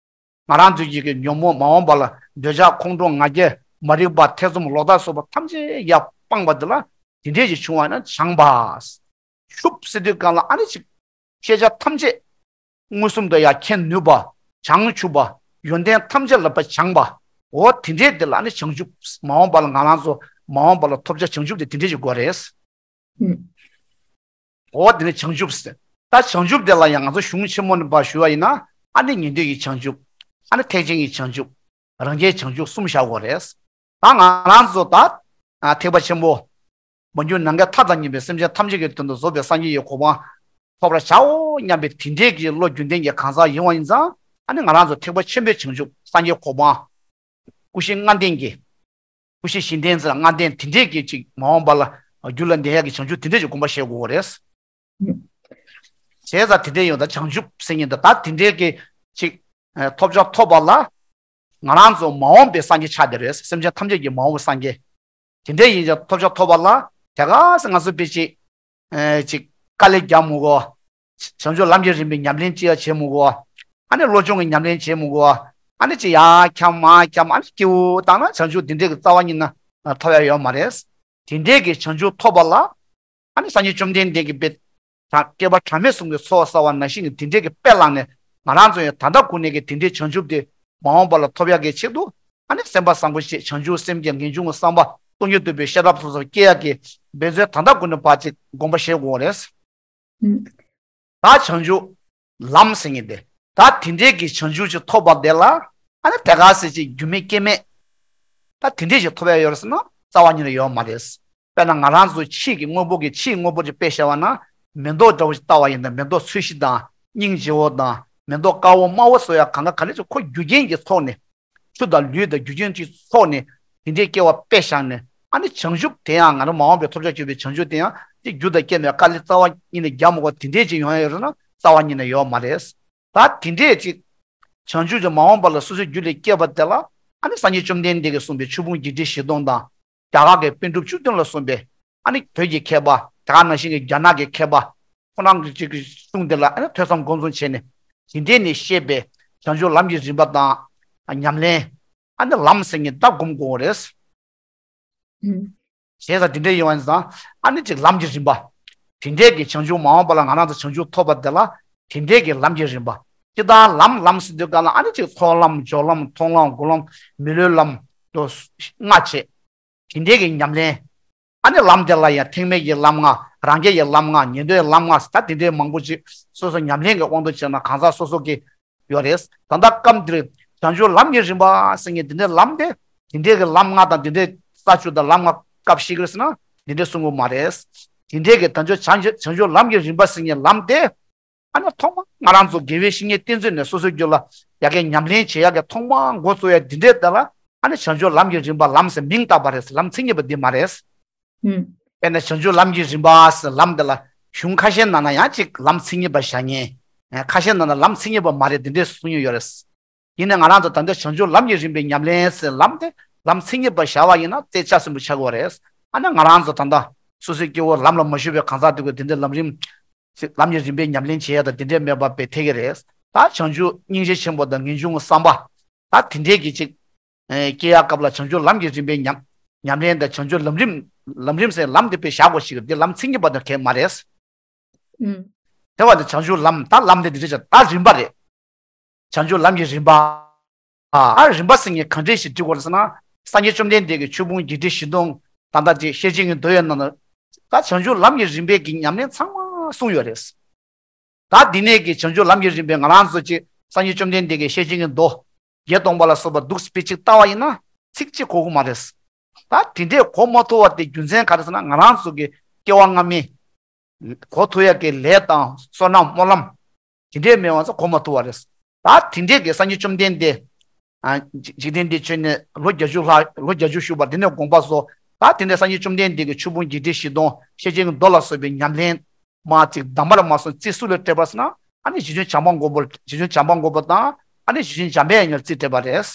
ང་རང་ཚོའི་ཡིད་ཀྱི་ཉོན་མོངས་མ་འོངས་པ་ལ་འདོད་ཆགས་ཁོང་ཁྲོ་ང་རྒྱལ་མ་རིག་པ་ཐེ་ཚོམ་ལོག་ལྟ་སོགས་པ་ཐམས་ཅད་ཡར་སྤངས་པ་འདི་ལ་དེ་འདྲས་ཞིག་བྱུང་བ་ན་བྱང་བ། ཆུབ་ཟེར་དུས་གང་ལ་ཨ་ནི་ཅིག་ཤེས་བྱ་ཐམས་ཅད་མངོན་སུམ་དུ་ཡར་མཁྱེན་ནུས་པ། བྱང་ཆུབ་པ། ཡོན་ཏན་ཐམས་ཅད་ལ་བ་སྦྱངས་པ། འོ་དེ་འདྲས་དེ་ལ་ཨ་ནི་བྱང་ཆུབ། མ་འོངས་པ་ལ་ང་རང་ཚོ་མ་འོངས་པ་ལ་ཐོབ་བྱ་བྱང་ཆུབ་དེ་དེ་འདྲས་ཞིག་དགོས་རེད། འོ་དེ་ནི་བྱང་ཆུབ་ཟེར། ད་བྱང་ཆུབ་དེ་ལ་ཡང་ང་ཚོ་གཞུང་ཆེན་མོ་ནས་ཕར་ཞུ་བ་ཡིན་ན་ཨ་ནི་ཉན་ཐོས་ཀྱི་བྱང་ཆུབ། ཨ་ནི་ཐེག་ཆེན་གྱི་བྱང་ཆུབ། རང་རྒྱལ་བྱང་ཆུབ་གསུམ་བཞག་དགོས་རེད། ད་ང་རང་ཚོ་ད་ཐེག་པ་ཆེན་པོ་མ་གྱུར་ནམ་མཁའི་མཐའ་དང་མཉམ་པའི་སེམས་ཅན་ཐམས་ཅད་ཀྱི་དོན་དུ་རྫོགས་པའི་སངས་རྒྱས་ཀྱི་གོ་འཕང་ཐོབ་པར་བྱའོ་སྙམ་པའི་དེ་འདྲས་ཀྱི་བློ་རྒྱུན་ལྡན་གྱི་གང་ཟག་ཡིན་པ་ཡིན་ཙང་ཨ་ནི་ང་རང་ཚོ་ཐེག་པ་ཆེན་པོའི་བྱང་ཆུབ་སངས་རྒྱས་གོ་འཕང་། སྐུ་བཞི་ལྔ་ལྡན་གྱི། སྐུ་བཞི་བཞི་ལྡན་ཟེར་ལྔ་ལྡན་དེ་འདྲས་ཀྱི་ཅིག་མ་འོངས་པ་ལ་རྒྱུ་ལ་འདས་ཡག་གི་བྱང་ཆུབ་དེ་འདྲས་ཀྱི་དགོངས་པ་བཞེས་དགོས་རེད། བྱས་ཙང་དེ་འདྲས་ཡོང་ད་བྱང་ཆུབ་ཟེར་མཁན་དེ་ད་དེ་འདྲས་ཀྱི་ཅིག་ཐོབ་བྱ་ཐོབ་པ་ལ་ང་རང་ཚོ་མ་འོངས་པའི་སངས་རྒྱས་ཆགས་བསྡད་རེད། སེམས་ཅན་ཐམས་ཅད་ཀྱི་མ་འོངས་པའི་སངས་རྒྱས། དེ་འདྲས་ཡིན་ཀྱང་ཐོབ་བྱ་ཐོབ་པ་ལ་དེ་ག་ཟེ་ང་ཚོ་དཔེ་ཅིག་ཨེ་ཅིག་དཀའ་ལས་རྒྱག་མི་དགོས། བྱང་ཆུབ་ལམ་གྱི་རིམ་པའི་ཉམས་ལེན་ཅི་ཡང་བྱེད་མི་དགོས། ཨ་ནི་བློ་སྦྱོང་གི་ཉམས་ལེན་བྱེད་མི་དགོས། ཨ་ནི་ཅི་ཡར་འཁྱམ་མར་འཁྱམ་ཨ་ནི་སྐྱིད་པོ་བཏང་ན་བྱང་ཆུབ་འདི་འདྲས་ཀྱི་རྩ་བ་ཉིད་ནས་ཐོབ་ཡ་ཡོད་མ་རེད། དེ་འདྲས་ཀྱི་བྱང་ཆུབ་ཐོབ་པ་ལ་ཨ་ནི་སངས་རྒྱས་བཅོམ་ལྡན་འདས་ཀྱི་དཔེ་བཀྲ་བཀྲ་མེད་གསུམ་གྱི་ཚོགས་བསགས་པ་ནང་བཞིན་གྱི་དེ་འདྲས་ཀྱི་དཔེ་བླངས་ནས་ང་རང་ཚོ་ཡང་ད་ལྟ་གུན་ནས་ཀྱི་དེ་འདྲའི་བྱང་ཆུབ་དེ་མ་འོངས་པ་ལ་ཐོབ་ཡག་གི་ཆེད་དུ་ཨ་ནི་སེམས་པ་བཟང་པོ་བྱེད། བྱང་ཆུབ་སེམས་ཀྱི་ངེས་འབྱུང་གི་བསམ་པ་སྟོང་ཉིད་རྟོགས་པའི་ཤེས་རབ་སོ་སོར་སྐྱེ་ཡག་གི་འབད་བརྩོན་ད་ལྟ་གུན་ནས་ཕར་ཅིག་དགོངས་པ་བཞེས་དགོས་རེད། ད་བྱང་ཆུབ་ལམ་ཟེར་མཁན་དེ་ད་དེ་འདྲའི་གི་བྱང་ཆུབ་ཅིག་ཐོབ་པ་དེ་ལ་ཨ་ནི་དེ་ག་ཟེ་ཅིག་རྒྱུ་མེད་རྐྱེན་མེད་ད་དེ་འདྲའི་ཅིག་ཐོབ་ཡག་ཡོད་རེད་ཟེར་ན་རྩ་བ་ཉིད་ནས་ཡོད་མ་རེད། དཔེར་ན་ང་རང་ཚོ་ཕྱིའི་གི་དངོས་པོ་གི་ཕྱིའི་དངོས་པོ་ཅིག་དཔེ་བཞག་པ་ན་མེ་ཏོག་འདྲ་བོ་ཅིག་བལྟ་བ་ཡིན་ན་མེ་ཏོག་ཚོས་གཞི་དང་སྙིང་རྗེ་བོ་དང་མེ་ཏོག་དཀར་བོ་དམར་བོ་སོགས་ཡང་གང་ག་ག་ལེ་ཅིག་ཁོ་རྒྱུ་རྐྱེན་གྱི་ཐོག་ནས་ཆུ་དང་ལུད་དང་རྒྱུ་རྐྱེན་གྱི་ཐོག་ནས་དེ་འདྲའི་སྐྱེ་བ་དཔེ་བཞག་ནས་ཨ་ནི་བྱང་ཆུབ་དེ་ཡང་ང་རང་མ་འོངས་པའི་ཐོབ་བྱ་གྱུར་པའི་བྱང་ཆུབ་དེ་ཡང་ཅིག་རྒྱུ་དང་རྐྱེན་མེད་དཀའ་ལས་རྩ་བ་ཉིད་ནས་རྒྱག་མི་དགོས་དེ་འདྲའི་ཅིག་ཡོང་ཡ་ཡོད་རེད་ན་རྩ་བ་ཉིད་ནས་ཡོད་མ་རེད། ད་དེ་འདྲས་ཅིག་བྱང་ཆུབ་ཀྱི་མ་འོངས་པ་ལ་སོ་སོའི་རྒྱུད་ལ་སྐྱེས་པ་དེ་ལ་ཨ་ནི་སངས་རྒྱས་བཅོམ་ལྡན་འདས་ཀྱིས་གསུངས་པའི་ཆོས་ཕུང་བརྒྱད་ཁྲི་བཞི་སྟོང་དང་རྒྱ་གར་གྱི་པཎ་གྲུབ་བཅུ་བདུན་ལ་གསུངས་པའི་ཨ་ནི་བོད་ཀྱི་མཁས་པ་དེ་ག་ནང་བཞིན་གྱི་རྒྱ་ནག་གི་མཁས་པ་ཁོ་རང་གི་ཅིག་གི་གསུང་དེ་ལ་ཨ་ནི་ཐོས་བསམ་སྒོམ་གསུམ་བྱས་ནས་དེ་འདྲས་ནས་བཤད་པའི་བྱང་ཆུབ་ལམ་གྱི་རིམ་པ་དང་ཉམས་ལེན་ཨ་ནི་ལམ་ཟེར་མཁན་ད་སྒོམ་དགོས་རེད། ཨུམ། བྱས་ཙང་དེ་འདྲའི་ཡོང་བ་ཡིན་ཙང་ཨ་ནི་ཅིག་ལམ་གྱི་རིམ་པ། དེ་འདྲའི་གི་བྱང་ཆུབ་མ་འོངས་པ་ལ་ང་རང་ཚོ་བྱང་ཆུབ་ཐོབ་པ་དེ་ལ་དེ་འདྲའི་གི་ལམ་གྱི་རིམ་པ། སྤྱིར་བཏང་ལམ་ལམ་ཟེར་དུས་གང་ལ་ཨ་ནི་ཅིག་ཚོགས་ལམ་སྦྱོར་ལམ་མཐོང་ལམ་སྒོམ་ལམ་མི་སློབ་ལམ་དུ་ལྔ་བྱས། དེ་འདྲའི་གི་ཉམས་ལེན། ཨ་ནི་ལམ་དེ་ལ་ཡང་ཐེག་དམན་གྱི་ལམ་ལྔ་རང་རྒྱལ་གྱི་ལམ་ལྔ་ཉན་ཐོས་ཀྱི་ལམ་ལྔ་ཟེར་ད་དེ་འདྲའི་མང་པོ་ཅིག་སོ་སོ་ཉམས་ལེན་གྱི་དབང་དུ་བྱས་ན་གང་ཟག་སོ་སོ་གི་ཡོད་རེད། ད་ལྟ་སྐབས་འདིར་བྱང་ཆུབ་ལམ་གྱི་རིམ་པ་ཟེར་མཁན་དེ་འདྲའི་ལམ་དེ་དེ་འདྲའི་གི་ལམ་ལྔ་དང་དེ་འདྲའི་ས་བཅུ་དང་ལམ་ལྔ་སྐབས་ཤིག་རེད་ཟེར་ན་དེ་འདྲའི་གསུང་གི་མ་རེད། དེ་འདྲའི་གི་ད་ཆོས་བྱང་ཆུབ་བྱང་ཆུབ་ལམ་གྱི་རིམ་པ་ཟེར་མཁན་ལམ་དེ་ཨ་ནི་ཐོག་མ་ང་རང་ཚོ་དགེ་བའི་བཤེས་གཉེན་བསྟེན་ཚུལ་ནས་སོ་སོའི་རྒྱུད་ལ་ཡ་གི་ཉམས་ལེན་བྱེད་ཡ་གི་ཐོག་མ་འགོ་བཙུགས་ཡ་དེ་འདྲའི་དེ་ལ་ཨ་ནི་བྱང་ཆུབ་ལམ་གྱི་རིམ་པ་ལམ་ཟེར་མིང་བཏགས་པ་རེད། ལམ་མཚན་ཉིད་པ་འདི་མ་རེད། ཨུམ། དཔེར་ན་བྱང་ཆུབ་ལམ་གྱི་རིམ་པ་ཟེར་ལམ་འདི་ལ་གཞུང་ཁ་ཤས་ནང་ན་ཡང་ཅིག་ལམ་མཚན་ཉིད་པ་བཞག་མཁན། ཁ་ཤས་ནང་ན་ལམ་མཚན་ཉིད་པ་མ་རེད་འདི་འདྲས་གསུང་མྱོང་ཡོད་རེད། ཡིན་ནའི་ང་རང་ཚོ་ད་ལྟ་བྱང་ཆུབ་ལམ་གྱི་རིམ་པའི་ཉམས་ལེན་ཟེར་ལམ་དེ་ལམ་མཚན་ཉིད་པ་བཞག་པ་ཡིན་ན་རྩེ་ཆ་ཟིན་པོ་ཆགས་ཀྱི་ཡོད་རེད། ཨ་ནི་ང་རང་ཚོ་ད་ལྟ་སོ་སོའི་སྐྱེ་བོ་ལམ་ལ་མ་ཞུགས་པའི་གང་ཟག་དེ་ཚོས་དེ་འདྲའི་ལམ་རིམ་ཅིག་ལམ་གྱི་རིམ་པའི་ཉམས་ལེན་བྱེད་ཡ་དང་དེ་འདྲའི་མེད་པ་བས་ཐད་ཀྱི་རེད། ད་བྱང་ཆུབ་སྙིང་རྗེ་ཆེན་པོ་དང་ངེས་འབྱུང་བསམ་པ་ད་དེ་འདྲའི་གི་ཅིག་སྐྱེ་ཡ་སྐབས་ལ་བྱང་ཆུབ་ལམ་གྱི་རིམ་པའི་ཉམས་ཉམས་ལེན་དང་བྱང་ཆུབ་ལམ་རིམ་ལམ་རིམ་ཟེར་ལམ་དེ་དཔེ་བཞག་དགོས་ཤིག་འདི་ལམ་མཚན་ཉིད་པ་དང་གལ་མ་རེད། ཨུམ། དེ་བ་དེ་བྱང་ཆུབ་ལམ་ད་ལམ་དེ་འདི་རེད་ད་རིམ་པ་རེད། བྱང་ཆུབ་ལམ་གྱི་རིམ་པ། ཨ་རིམ་པ་ཟེར་མཁན་གང་འདྲས་ཤིག་འབྲི་དགོས་རེད་ཟེར་ན། སངས་རྒྱས་བཅོམ་ལྡན་འདས་ཀྱིས་ཆོས་ཕུང་བརྒྱད་ཁྲི་བཞི་སྟོང་ད་ལྟ་ཅིག་ཤེར་ཕྱིན་གྱི་མདོ་ཡི་ནང་ན། ད་བྱང་ཆུབ་ལམ་གྱི་རིམ་པའི་གི་ཉམས་ལེན་ཚང་མ་གསུངས་ཡོད་རེད། ད་འདི་ནས་ཀྱི་བྱང་ཆུབ་ལམ་གྱི་རིམ་པའི་ང་རང་ཚོ་ཅིག་སངས་རྒྱས་བཅོམ་ལྡན་འདས་ཀྱི་ཤེར་ཕྱིན་གྱི་མདོ་བརྒྱད་སྟོང་པ་ལ་སོགས་པ་འདུག་སྤེལ་ཅིག་ལྟ་བ་ཡིན་ན་ཚིག་གཅིག་གོ་གི་མ་རེད། ད་དེ་འདྲས་གོ་མ་ཐུབ་པ་དེ་རྒྱུ་མཚན་ག་རེ་ཟེར་ན་ང་རང་ཚོ་གི་སྐྱེ་བ་སྔ་མའི་གོ་ཐུབ་ཡ་གི་ལས་དང་བསོད་ནམས་སྨོན་ལམ་དེ་འདྲས་མེད་པ་ཚོ་གོ་མ་ཐུབ་པ་རེད། ད་དེ་འདྲས་ཀྱི་སངས་རྒྱས་བཅོམ་ལྡན་འདས་ཨ་འཇིག་རྟེན་འདིར་བྱོན་ནས་ལོ་བརྒྱད་ཅུ་ལྷག་ལོ་བརྒྱད་ཅུ་བཞུགས་པ་དེ་ནས་དགོངས་པ་རྫོགས། ད་དེ་ནས་སངས་རྒྱས་བཅོམ་ལྡན་འདས་ཀྱིས་ཆོས་ཕུང་བརྒྱད་ཁྲི་བཞི་སྟོང་ཤེར་ཕྱིན་གྱི་མདོ་ལ་སོགས་པའི་ཉམས་ལེན་མ་ཅིག་གདམས་པར་མ་སོང་རྩིས་སུ་ལ་སྤྲད་པ་ཟེར་ན་ཨ་ནི་རྗེ་བཙུན་བྱམས་པ་མགོན་པོ་རྗེ་བཙུན་བྱམས་པ་མགོན་པོ་དང་ཨ་ནི་རྗེ་བཙུན་འཇམ་དཔལ་དབྱངས་ལ་རྩིས་སྤྲད་པ་རེད།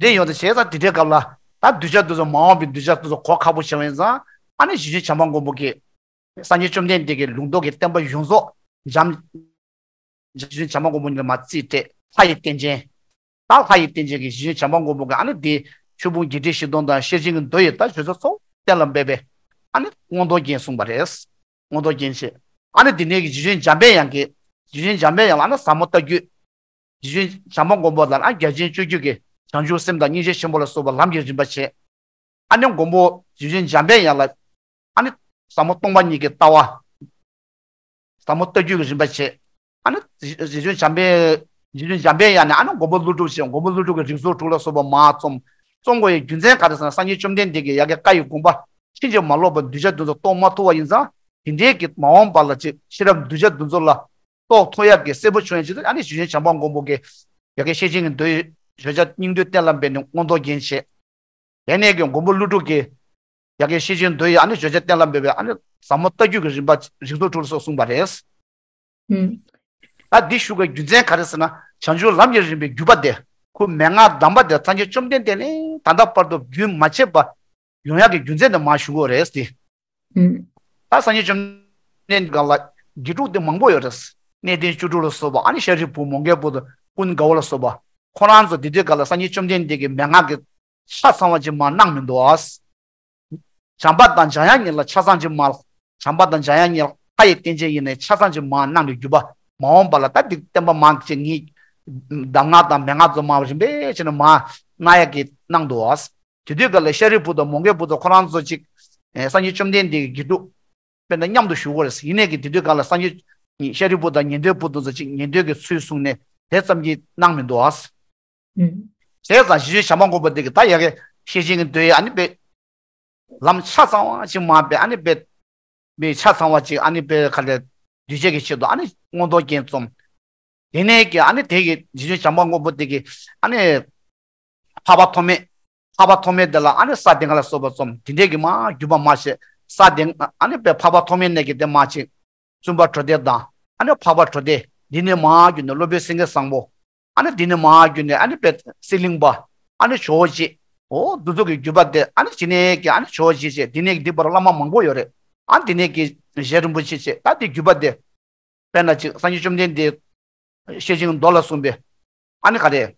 དེ་ཡོང་དུ་བྱས་ཙང་དེ་འདྲའི་སྐབས་ལ་ད་གདུལ་བྱ་དེ་ཚོ་མ་འོངས་པའི་གདུལ་བྱ་དེ་ཚོ་གོ་ཁག་པོ་བྱུང་བ་ཡིན་ཙང་ཨ་ནི་རྗེ་བཙུན་བྱམས་པ་མགོན་པོ་གིས་སངས་རྒྱས་བཅོམ་ལྡན་འདས་ཀྱི་ལུང་རྟོགས་ཀྱི་བསྟན་པ་ཡོངས་རྫོགས་འཇམ་རྗེ་བཙུན་བྱམས་པ་མགོན་པོ་ཉིད་ལ་མར་རྩིས་སྤྲད། ལྷ་ཡི་རྟེན་ཅན། ད་ལྷ་ཡི་རྟེན་ཅན་གྱི་རྗེ་བཙུན་བྱམས་པ་མགོན་པོ་གིས་ཨ་ནི་དེ་ཆོས་ཕུང་བརྒྱད་ཁྲི་བཞི་སྟོང་དང་ཤེར་ཕྱིན་གྱི་མདོ་ཡི་ད་བརྗོད་བྱ་གཙོ་བོ་གཏན་ལ་འབེབས་པའི་ཨ་ནི་མངོན་རྟོགས་རྒྱན་གསུངས་པ་རེད། མངོན་རྟོགས་རྒྱན་བྱས། ཨ་ནི་དེ་ནས་ཀྱི་རྗེ་བཙུན་འཇམ་དཔལ་དབྱངས་ཀྱིས་རྗེ་བཙུན་འཇམ་དཔལ་དབྱངས་ལ་ཨ་ནི་ཟབ་མོ་ལྟ་བརྒྱུད། རྗེ་བཙུན་བྱམས་པ་མགོན་པོ་ལ་ཨ་རྒྱ་ཆེན་སྤྱོད་བརྒྱུད་ཀྱི་བྱང་ཆུབ་སེམས་དང་སྙིང་རྗེ་ཆེན་པོ་ལ་སོགས་པ་ལམ་གྱི་རིམ་པ་བྱས། ཨ་ནི་མགོན་པོ་རྗེ་བཙུན་འཇམ་དཔལ་དབྱངས་ལ་ཨ་ནི་ཟབ་མོ་སྟོང་པ་ཉིད་ཀྱི་ལྟ་བ། ཟབ་མོ་ལྟ་བརྒྱུད་ཀྱི་རིམ་པ་བྱས། ཨ་ནི་རྗེ་བཙུན་འཇམ་དཔལ་རྗེ་བཙུན་འཇམ་དཔལ་དབྱངས་ནས་ཨ་ནི་མགོན་པོ་ཀླུ་སྒྲུབ་བྱས། མགོན་པོ་ཀླུ་སྒྲུབ་ཀྱིས་རིགས་ཚོགས་དྲུག་ལ་སོགས་པ་མར་རྩོམ། རྩོམ་དགོས་ཡའི་རྒྱུ་མཚན་ག་རེ་ཟེར་ན་སངས་རྒྱས་བཅོམ་ལྡན་འདས་ཀྱིས་ཡ་གི་བཀའ་ཡི་དགོངས་པ་ཕྱིན་ཅི་མ་ལོག་པར་གདུལ་བྱ་དེ་ཚོ་རྟོགས་མ་ཐུབ་པ་ཡིན་ཙང་དེ་འདྲའི་གི་མ་འོངས་པ་ལ་ཅིག་ཤེས་རབ་གདུལ་བྱ་དེ་ཚོ་ལ་རྟོགས་ཐུབ་ཡ་གི་གསལ་པོ་བྱུང་ཡ་ཅིག་ཨ་ནི་རྗེ་བཙུན་བྱམས་པ་མགོན་པོ་གིས་ཡ་གི་ཤེར་ཕྱིན་གྱི་མདོའི་བརྗོད་བྱ་སྙིང་བསྡུས་གཏན་ལ་འབེབས་ནས་མངོན་རྟོགས་རྒྱན་བྱས། དེ་ནས་ཀྱི་མགོན་པོ་ཀླུ་སྒྲུབ་ཀྱིས་ཡ་གི་ཤེར་ཕྱིན་མདོ་ཡི་ཨ་ནི་བརྗོད་བྱ་གཏན་ལ་འབེབས་པའི་ཨ་ནི་ཟབ་མོ་ལྟ་བརྒྱུད་ཀྱི་རིམ་པ་རིགས་ཚོགས་དྲུག་ལ་སོགས་གསུངས་པ་རེད། ཨུམ། ད་འདི་ཞུ་དགོས་རྒྱུ་མཚན་ག་རེ་ཟེར་ན་བྱང་ཆུབ་ལམ་གྱི་རིམ་པའི་བརྒྱུད་པ་དེ་ཁོ་མན་ངག་གདམས་པ་དེ་སངས་རྒྱས་བཅོམ་ལྡན་འདས་ནས་ད་ལྟ་བར་དུ་རྒྱུན་མ་ཆད་པ་ཡོང་ཡག་གི་རྒྱུ་མཚན་དེ་མར་ཞུ་དགོས་རེད་ཟེར། ཨུམ། ད་སངས་རྒྱས་བཅོམ་ལྡན་འདས་སྒང་ལ་དགེ་ཕྲུག་དེ་མང་པོ་ཡོད་རེད། གནས་བརྟན་བཅུ་དྲུག་ལ་སོགས་པ་ཨ་ནི་ཤཱ་རིའི་བུ་མོའུ་འགལ་བུ་དང་ཀུན་དགའ་བོ་ལ་སོགས་པ་ཁོ་རང་ཚོ་དེ་དུས་སྒང་ལ་སངས་རྒྱས་བཅོམ་ལྡན་འདས་ཀྱི་མན་ངག་གི་ཆ་ཚང་བ་ཅིག་མར་གནང་མི་འདུག་ཨ། བྱམས་པ་དང་འཇམ་དབྱངས་གཉིས་ལ་ཆ་ཚང་ཅིག་མར། བྱམས་པ་དང་འཇམ་དབྱངས་གཉིས་ལ་ལྷ་ཡི་རྟེན་ཅན་ཡིན་ནའི་ཆ་ཚང་ཅིག་མར་གནང་ནས་བརྒྱུད་པ་མ་འོངས་པ་ལ་ད་འདི་བསྟན་པ་མང་ཅིག་ངས་གདམས་ངག་དང་མན་ངག་ཚོ་མར་རིམ་པས་བྱས་ནས་མར་གནང་ཡག་གི་གནང་འདུག་ཨ། དེ་དུས་སྒང་ལ་ཤཱ་རིའི་བུ་དང་མོའུ་འགལ་བུ་དང་ཁོ་རང་ཚོ་ཅིག་ཨེ་སངས་རྒྱས་བཅོམ་ལྡན་འདས་ཀྱི་དགེ་ཕྲུག་དཔེར་ན་མཉམ་དུ་བཞུགས་པ་རེད། ཡིན་ནའི་གི་དེ་དུས་སྒང་ལ་སངས་རྒྱས་ཤཱ་རིའི་བུ་དང་ཉན་ཐོས་བུ་དེ་ཚོ་ཅིག་ཉན་ཐོས་ཀྱི་ཚུལ་བཟུང་ནས་དེ་ཙམ་གྱིས་གནང་མི་འདུག་ཨ། ཨུམ། བྱས་ཙང་རྗེ་བཙུན་བྱམས་པ་མགོན་པོ་དེ་གིས་ད་ཡ་གི་ཤེར་ཕྱིན་གྱི་མདོ་ཡི་ཨ་ནི་དཔེ་ལམ་ཆ་ཚང་བ་ཅིག་མར་དཔེ་ཨ་ནི་དཔེ་དཔེ་ཆ་ཚང་བ་ཅིག་ཨ་ནི་དཔེ་ག་ལེར་གདུལ་བྱ་གི་ཆེད་དུ་ཨ་ནི་མངོན་རྟོགས་རྒྱན་རྩོམ། དེ་ནས་ཀྱི་ཨ་ནི་དེ་གི་རྗེ་བཙུན་བྱམས་པ་མགོན་པོ་དེ་གིས་ཨ་ནི་འཕགས་པ་ཐོགས་མེད། འཕགས་པ་ཐོགས་མེད་དེ་ལ་ཨ་ནི་ས་སྡེ་ལྔ་ལ་སོགས་པ་རྩོམ། དེ་འདྲས་ཀྱི་མར་བརྒྱུད་པ་མར་བྱས་ས་སྡེ་ཨ་ནི་དཔེ་འཕགས་པ་ཐོགས་མེད་ནས་ཀྱི་དེ་མར་ཅིག་བཙུན་པ་གྲོ་སྡེ་དང་ཨ་ནི་འཕགས་པ་གྲོ་སྡེ། འདི་ནས་མར་བརྒྱུད་ནས་སློབ་དཔོན་སེང་གེ་བཟང་པོ། ཨ་ནི་འདི་ནས་མར་བརྒྱུད་ནས་ཨ་ནི་དཔེ་གསེར་གླིང་པ། ཨ་ནི་ཇོ་བོ་རྗེ། འོ་འདི་ཚོ་གི་བརྒྱུད་པ་དེ་ཨ་ནི་དེ་ནས་ཀྱི་ཨ་ནི་ཇོ་བོ་རྗེ་བྱས། དེ་ནས་ཀྱི་འདི་བར་བླ་མ་མང་པོ་ཡོད་རེད། ཨ་ནི་དེ་ནས་ཀྱི་རྗེ་རིན་པོ་ཆེ་བྱས། ད་དེ་བརྒྱུད་པ་དེ་དཔེར་ན་ཅིག་སངས་རྒྱས་བཅོམ་ལྡན་འདས་ཤེར་ཕྱིན་མདོ་ལ་གསུངས་པའི་ཨ་ནི་ག་རེ།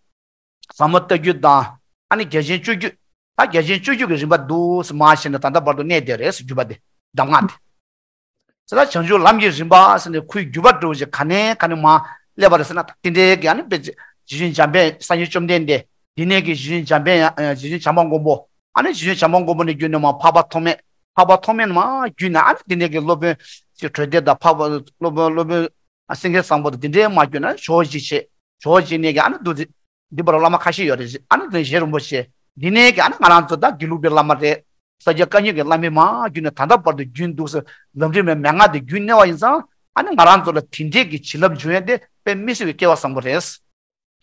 ཟབ་མོ་ལྟ་བརྒྱུད་དང་ཨ་ནི་རྒྱ་ཆེན་སྤྱོད་བརྒྱུད། ད་རྒྱ་ཆེན་སྤྱོད་བརྒྱུད་ཀྱི་རིམ་པ་འདུག་སེ་མར་བྱས་ནས་ད་ལྟ་བར་དུ་གནས་བསྡད་རེད་ཟེར་བརྒྱུད་པ་དེ་གདམས་ངག་དེ། ཟེར་ན་བྱང་ཆུབ་ལམ་གྱི་རིམ་པ་ཟེར་ནས་ཁོའི་བརྒྱུད་པ་འདྲ་བོ་ཞིག་ག་ནས་ག་ནས་མར་སླེབས་པ་རེད་ཟེར་ན་དེ་འདྲའི་གི་ཨ་ནི་དཔེ་རྗེ་བཙུན་འཇམ་དཔལ་སངས་རྒྱས་བཅོམ་ལྡན་འདས་འདི་ནས་ཀྱི་རྗེ་བཙུན་འཇམ་དཔལ་དབྱངས་རྗེ་བཙུན་བྱམས་པ་མགོན་པོ། ཨ་ནི་རྗེ་བཙུན་བྱམས་པ་མགོན་པོ་ནས་བརྒྱུད་ནས་མར་འཕགས་པ་ཐོགས་མེད། འཕགས་པ་ཐོགས་མེད་ནས་མར་བརྒྱུད་ནས་ཨ་ནི་འདི་ནས་ཀྱི་སློབ་དཔོན་ཅིག་གྲོལ་སྡེ་དང་འཕགས་པ་སློབ་དཔོན་སློབ་དཔོན་སེང་གེ་བཟང་པོ་དང་འདི་འདྲའི་མར་བརྒྱུད་ནས་ཇོ་བོ་རྗེ་བྱས། ཇོ་བོ་རྗེ་ནས་ཀྱི་ཨ་ནི་འདུག་འདི་བར་བླ་མ་ཁ་ཤས་ཡོད་རེད། ཨ་ནི་དེ་རྗེ་རིན་པོ་ཆེ་འདི་ནས་ཀྱི་ཨ་ནི་ང་རང་ཚོ་ད་དགེ་ལུགས་པའི་བླ་མ་རེད། ས་སྐྱ་བཀའ་རྙིང་གི་བླ་མའི་མར་བརྒྱུད་ནས་ད་ལྟ་བར་དུ་རྒྱུན་འདུག་ཟེར་ལམ་རིམ་པའི་མན་ངག་དེ་རྒྱུན་གནས་པ་ཡིན་ཙང་ཨ་ནི་ང་རང་ཚོ་ལ་དེ་འདྲས་ཀྱི་བྱིན་རླབས་འབྱུང་ཡ་དེ་དཔེ་མི་སྲིད་པའི་སྐལ་བ་བཟང་པོ་རེད།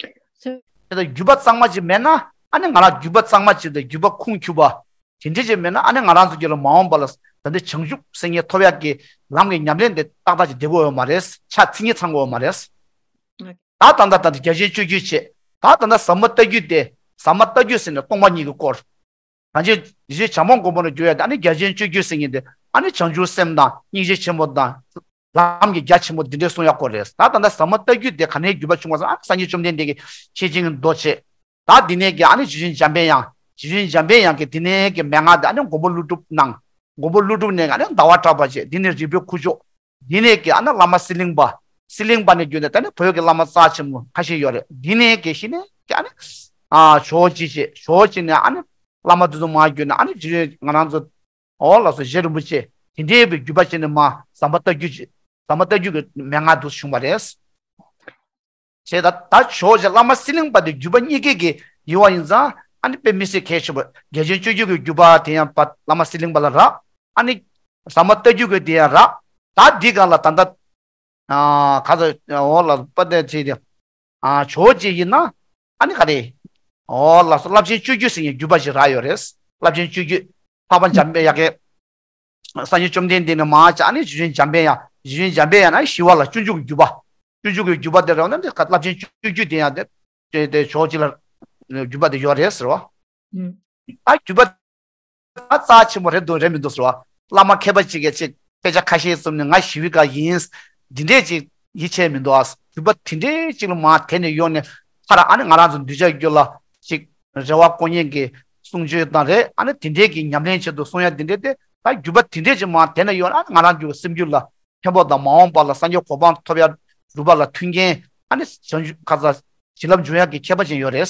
དེ་ལྟར་བརྒྱུད་པ་གཙང་མ་ཅིག་མེད་ན་ཨ་ནི་ང་རང་བརྒྱུད་པ་གཙང་མ་ཅིག་དང་བརྒྱུད་པ་ཁུངས་འཁྱུད་པ་དེ་འདྲས་ཅིག་མེད་ན་ཨ་ནི་ང་རང་ཚོ་གི་ལ་མ་འོངས་པ་ལ་ད་ལྟ་བྱང་ཆུབ་སེམས་ཉིད་ཐོབ་ཡག་གི་ལམ་གྱི་ཉམས་ལེན་དེ་ཏག་ཏག་ཅིག་བསྡད་ཀྱི་ཡོད་མ་རེད། ཕྱག་ཚིག་གཉིས་ཚང་གི་ཡོད་མ་རེད། ད་ད་ལྟ་ད་ལྟ་རྒྱ་ཆེན་སྤྱོད་བརྒྱུད་བྱས། ད་ད་ལྟ་ཟབ་མོ་ལྟ་བརྒྱུད་དེ། ཟབ་མོ་ལྟ་བརྒྱུད་ཟེར་ནས་སྟོང་པ་ཉིད་ཀྱི་སྐོར། གང་ཅི་ཡེ་ཤེས་བྱམས་པ་མགོན་པོ་ནས་བརྒྱུད་ཡ་དེ་ཨ་ནི་རྒྱ་ཆེན་སྤྱོད་བརྒྱུད་ཟེར་མཁན་དེ་ཨ་ནི་བྱང་ཆུབ་སེམས་དང་སྙིང་རྗེ་ཆེན་པོ་དང་། ལམ་གྱི་རྒྱ་ཆེན་པོ་འདི་འདྲའི་གསུང་ཡག་སྐོར་རེད། ད་ད་ལྟ་ཟབ་མོ་ལྟ་བརྒྱུད་དེ་ག་ནས་བརྒྱུད་པ་བྱུང་བ་ཟེར་ན། ཨ་ནི་སངས་རྒྱས་བཅོམ་ལྡན་འདས་ཀྱི་ཤེར་ཕྱིན་གྱི་མདོ་བྱས། ད་འདི་ནས་ཀྱི་ཨ་ནི་རྗེ་བཙུན་འཇམ་པའི་དབྱངས། རྗེ་བཙུན་འཇམ་པའི་དབྱངས་ཀྱི་འདི་ནས་ཀྱི་མན་ངག་དེ་ཨ་ནི་མགོན་པོ་ཀླུ་སྒྲུབ་གནང་། མགོན་པོ་ཀླུ་སྒྲུབ་ནས་ཨ་ནི་ཟླ་བ་གྲགས་པ་བྱས། འདི་ནས་རིག་པའི་ཁུ་བྱུག་འདི་ནས་ཀྱི་ཨ་ནི་བླ་མ་གསེར་གླིང་པ། གསེར་གླིང་པ་ནས་བརྒྱུད་ནས་ད་ནི་བོད་ཀྱི་བླ་མ་རྩ་ཆེན་མོ་ཁ་ཤས་ཡོད་རེད། འདི་ནས་ཀྱི་གཞི་ནས་ཀྱི་ཨ་ནི་ཨ་ཇོ་བོ་རྗེ་བྱས། ཇོ་བོ་རྗེ་ནས་ཨ་ནི་བླ་མ་དེ་ཚོ་མར་བརྒྱུད་ནས་ཨ་ནི་རྗེ་ང་རང་ཚོ་འོ་ལགས་སོ་རྗེ་རིན་པོ་ཆེ་དེ་འདྲའི་བའི་བརྒྱུད་པ་བྱས་ནས་མར་ཟབ་མོ་ལྟ་བརྒྱུད་ཀྱི་ཟབ་མོ་ལྟ་བརྒྱུད་ཀྱི་མན་ངག་འདི་བྱུང་བ་རེད། བྱས་ད་ད་ཇོ་བོ་རྗེ་བླ་མ་གསེར་གླིང་པ་དེ་བརྒྱུད་པ་རྙེད་མཁན་གྱི་ཡིན་པ་ཡིན་ཙང་ཨ་ནི་དཔེ་མི་སྲིད་གལ་ཆེན་པོ། རྒྱ་ཆེན་སྤྱོད་བརྒྱུད་ཀྱི་བརྒྱུད་པ་དེ་ཡང་བླ་མ་གསེར་གླིང་པ་ལ་རག་ཨ་ནི་ཟབ་མོ་ལྟ་བརྒྱུད་ཀྱི་དེ་ཡང་རག་ད་འདི་སྒང་ལ་ད་ལྟ་ཨ་ག་ཚོད་འོ་ལགས་པ་དེ་བྱས་ཏེ། ཨ་ཇོ་བོ་རྗེ་ཡིན་ན་ཨ་ནི་ག་རེ། འོ་ལགས་སོ། རླབས་ཆེན་སྤྱོད་བརྒྱུད་ཟེར་མཁན་བརྒྱུད་པ་ཞིག་རག་ཡོད་རེད། རླབས་ཆེན་སྤྱོད་བརྒྱུད། འཕགས་པ་འཇམ་པའི་དབྱངས་ཀྱི་སངས་རྒྱས་བཅོམ་ལྡན་འདས་ནས་མར་བྱས་ཨ་ནི་རྗེ་བཙུན་འཇམ་པའི་དབྱངས། རྗེ་བཙུན་འཇམ་པའི་དབྱངས་ན་ཞི་བ་ལྷ་སྤྱོད་འཇུག་གི་བརྒྱུད་པ། སྤྱོད་འཇུག་གི་བརྒྱུད་པ་དེ་རེད་བ། ན་འདི་རླབས་ཆེན་སྤྱོད་བརྒྱུད་དེ་ཡང་དེ་དེ་དེ་ཇོ་བོ་རྗེ་ལ་བརྒྱུད་པ་དེ་ཡོད་རེད་ཟེར་བ། ཨ་བརྒྱུད་པ་ད་རྩ་ཆེན་པོ་རེད་འདུག་རེད་མི་འདུག་ཟེར་བ། བླ་མ་མཁས་པ་ཅིག་གིས་ཅིག་དཔེ་ཆ་ཁ་ཤས་བཙུམས་ནས་ང་ཞི་བའི་སྒང་ཡིན། འདི་འདྲས་ཅིག་ཡིད་ཆེས་མི་འདུག་ཨ། བརྒྱུད་པ་དེ་འདྲས་ཅིག་ལ་མར་དེད་ནས་ཡོང་ནས་ཕར་ཨ་ནི་ང་རང་ཚོ་གདུལ་བྱ་རྒྱུད་ལ་ཅིག་རེ་བ་བསྐོང་མཁན་གྱི་གསུང་ཆོས་དང་རེད། ཨ་ནི་དེ་འདྲས་ཀྱི་ཉམས་ལེན་ཆེད་དུ་གསུང་ཡ་དེ་འདྲས་དེ་ད་བརྒྱུད་པ་དེ་འདྲས་ཅིག་མར་དེད་ནས་ཡོང་ན་ཨ་ནི་ང་རང་ཚོའི་སེམས་རྒྱུད་ལ་མཁན་པོ་དང་མ་འོངས་པ་ལ་སངས་རྒྱས་གོ་འཕང་ཐོབ་ཡ་སྒྲུབ་པ་ལ་མཐུན་རྐྱེན་ཨ་ནི་བྱང་ཆུབ་ཁ་ཚ་བྱིན་རླབས་འབྱུང་ཡ་གི་ཁྱད་པར་ཅན་ཡོད་རེད།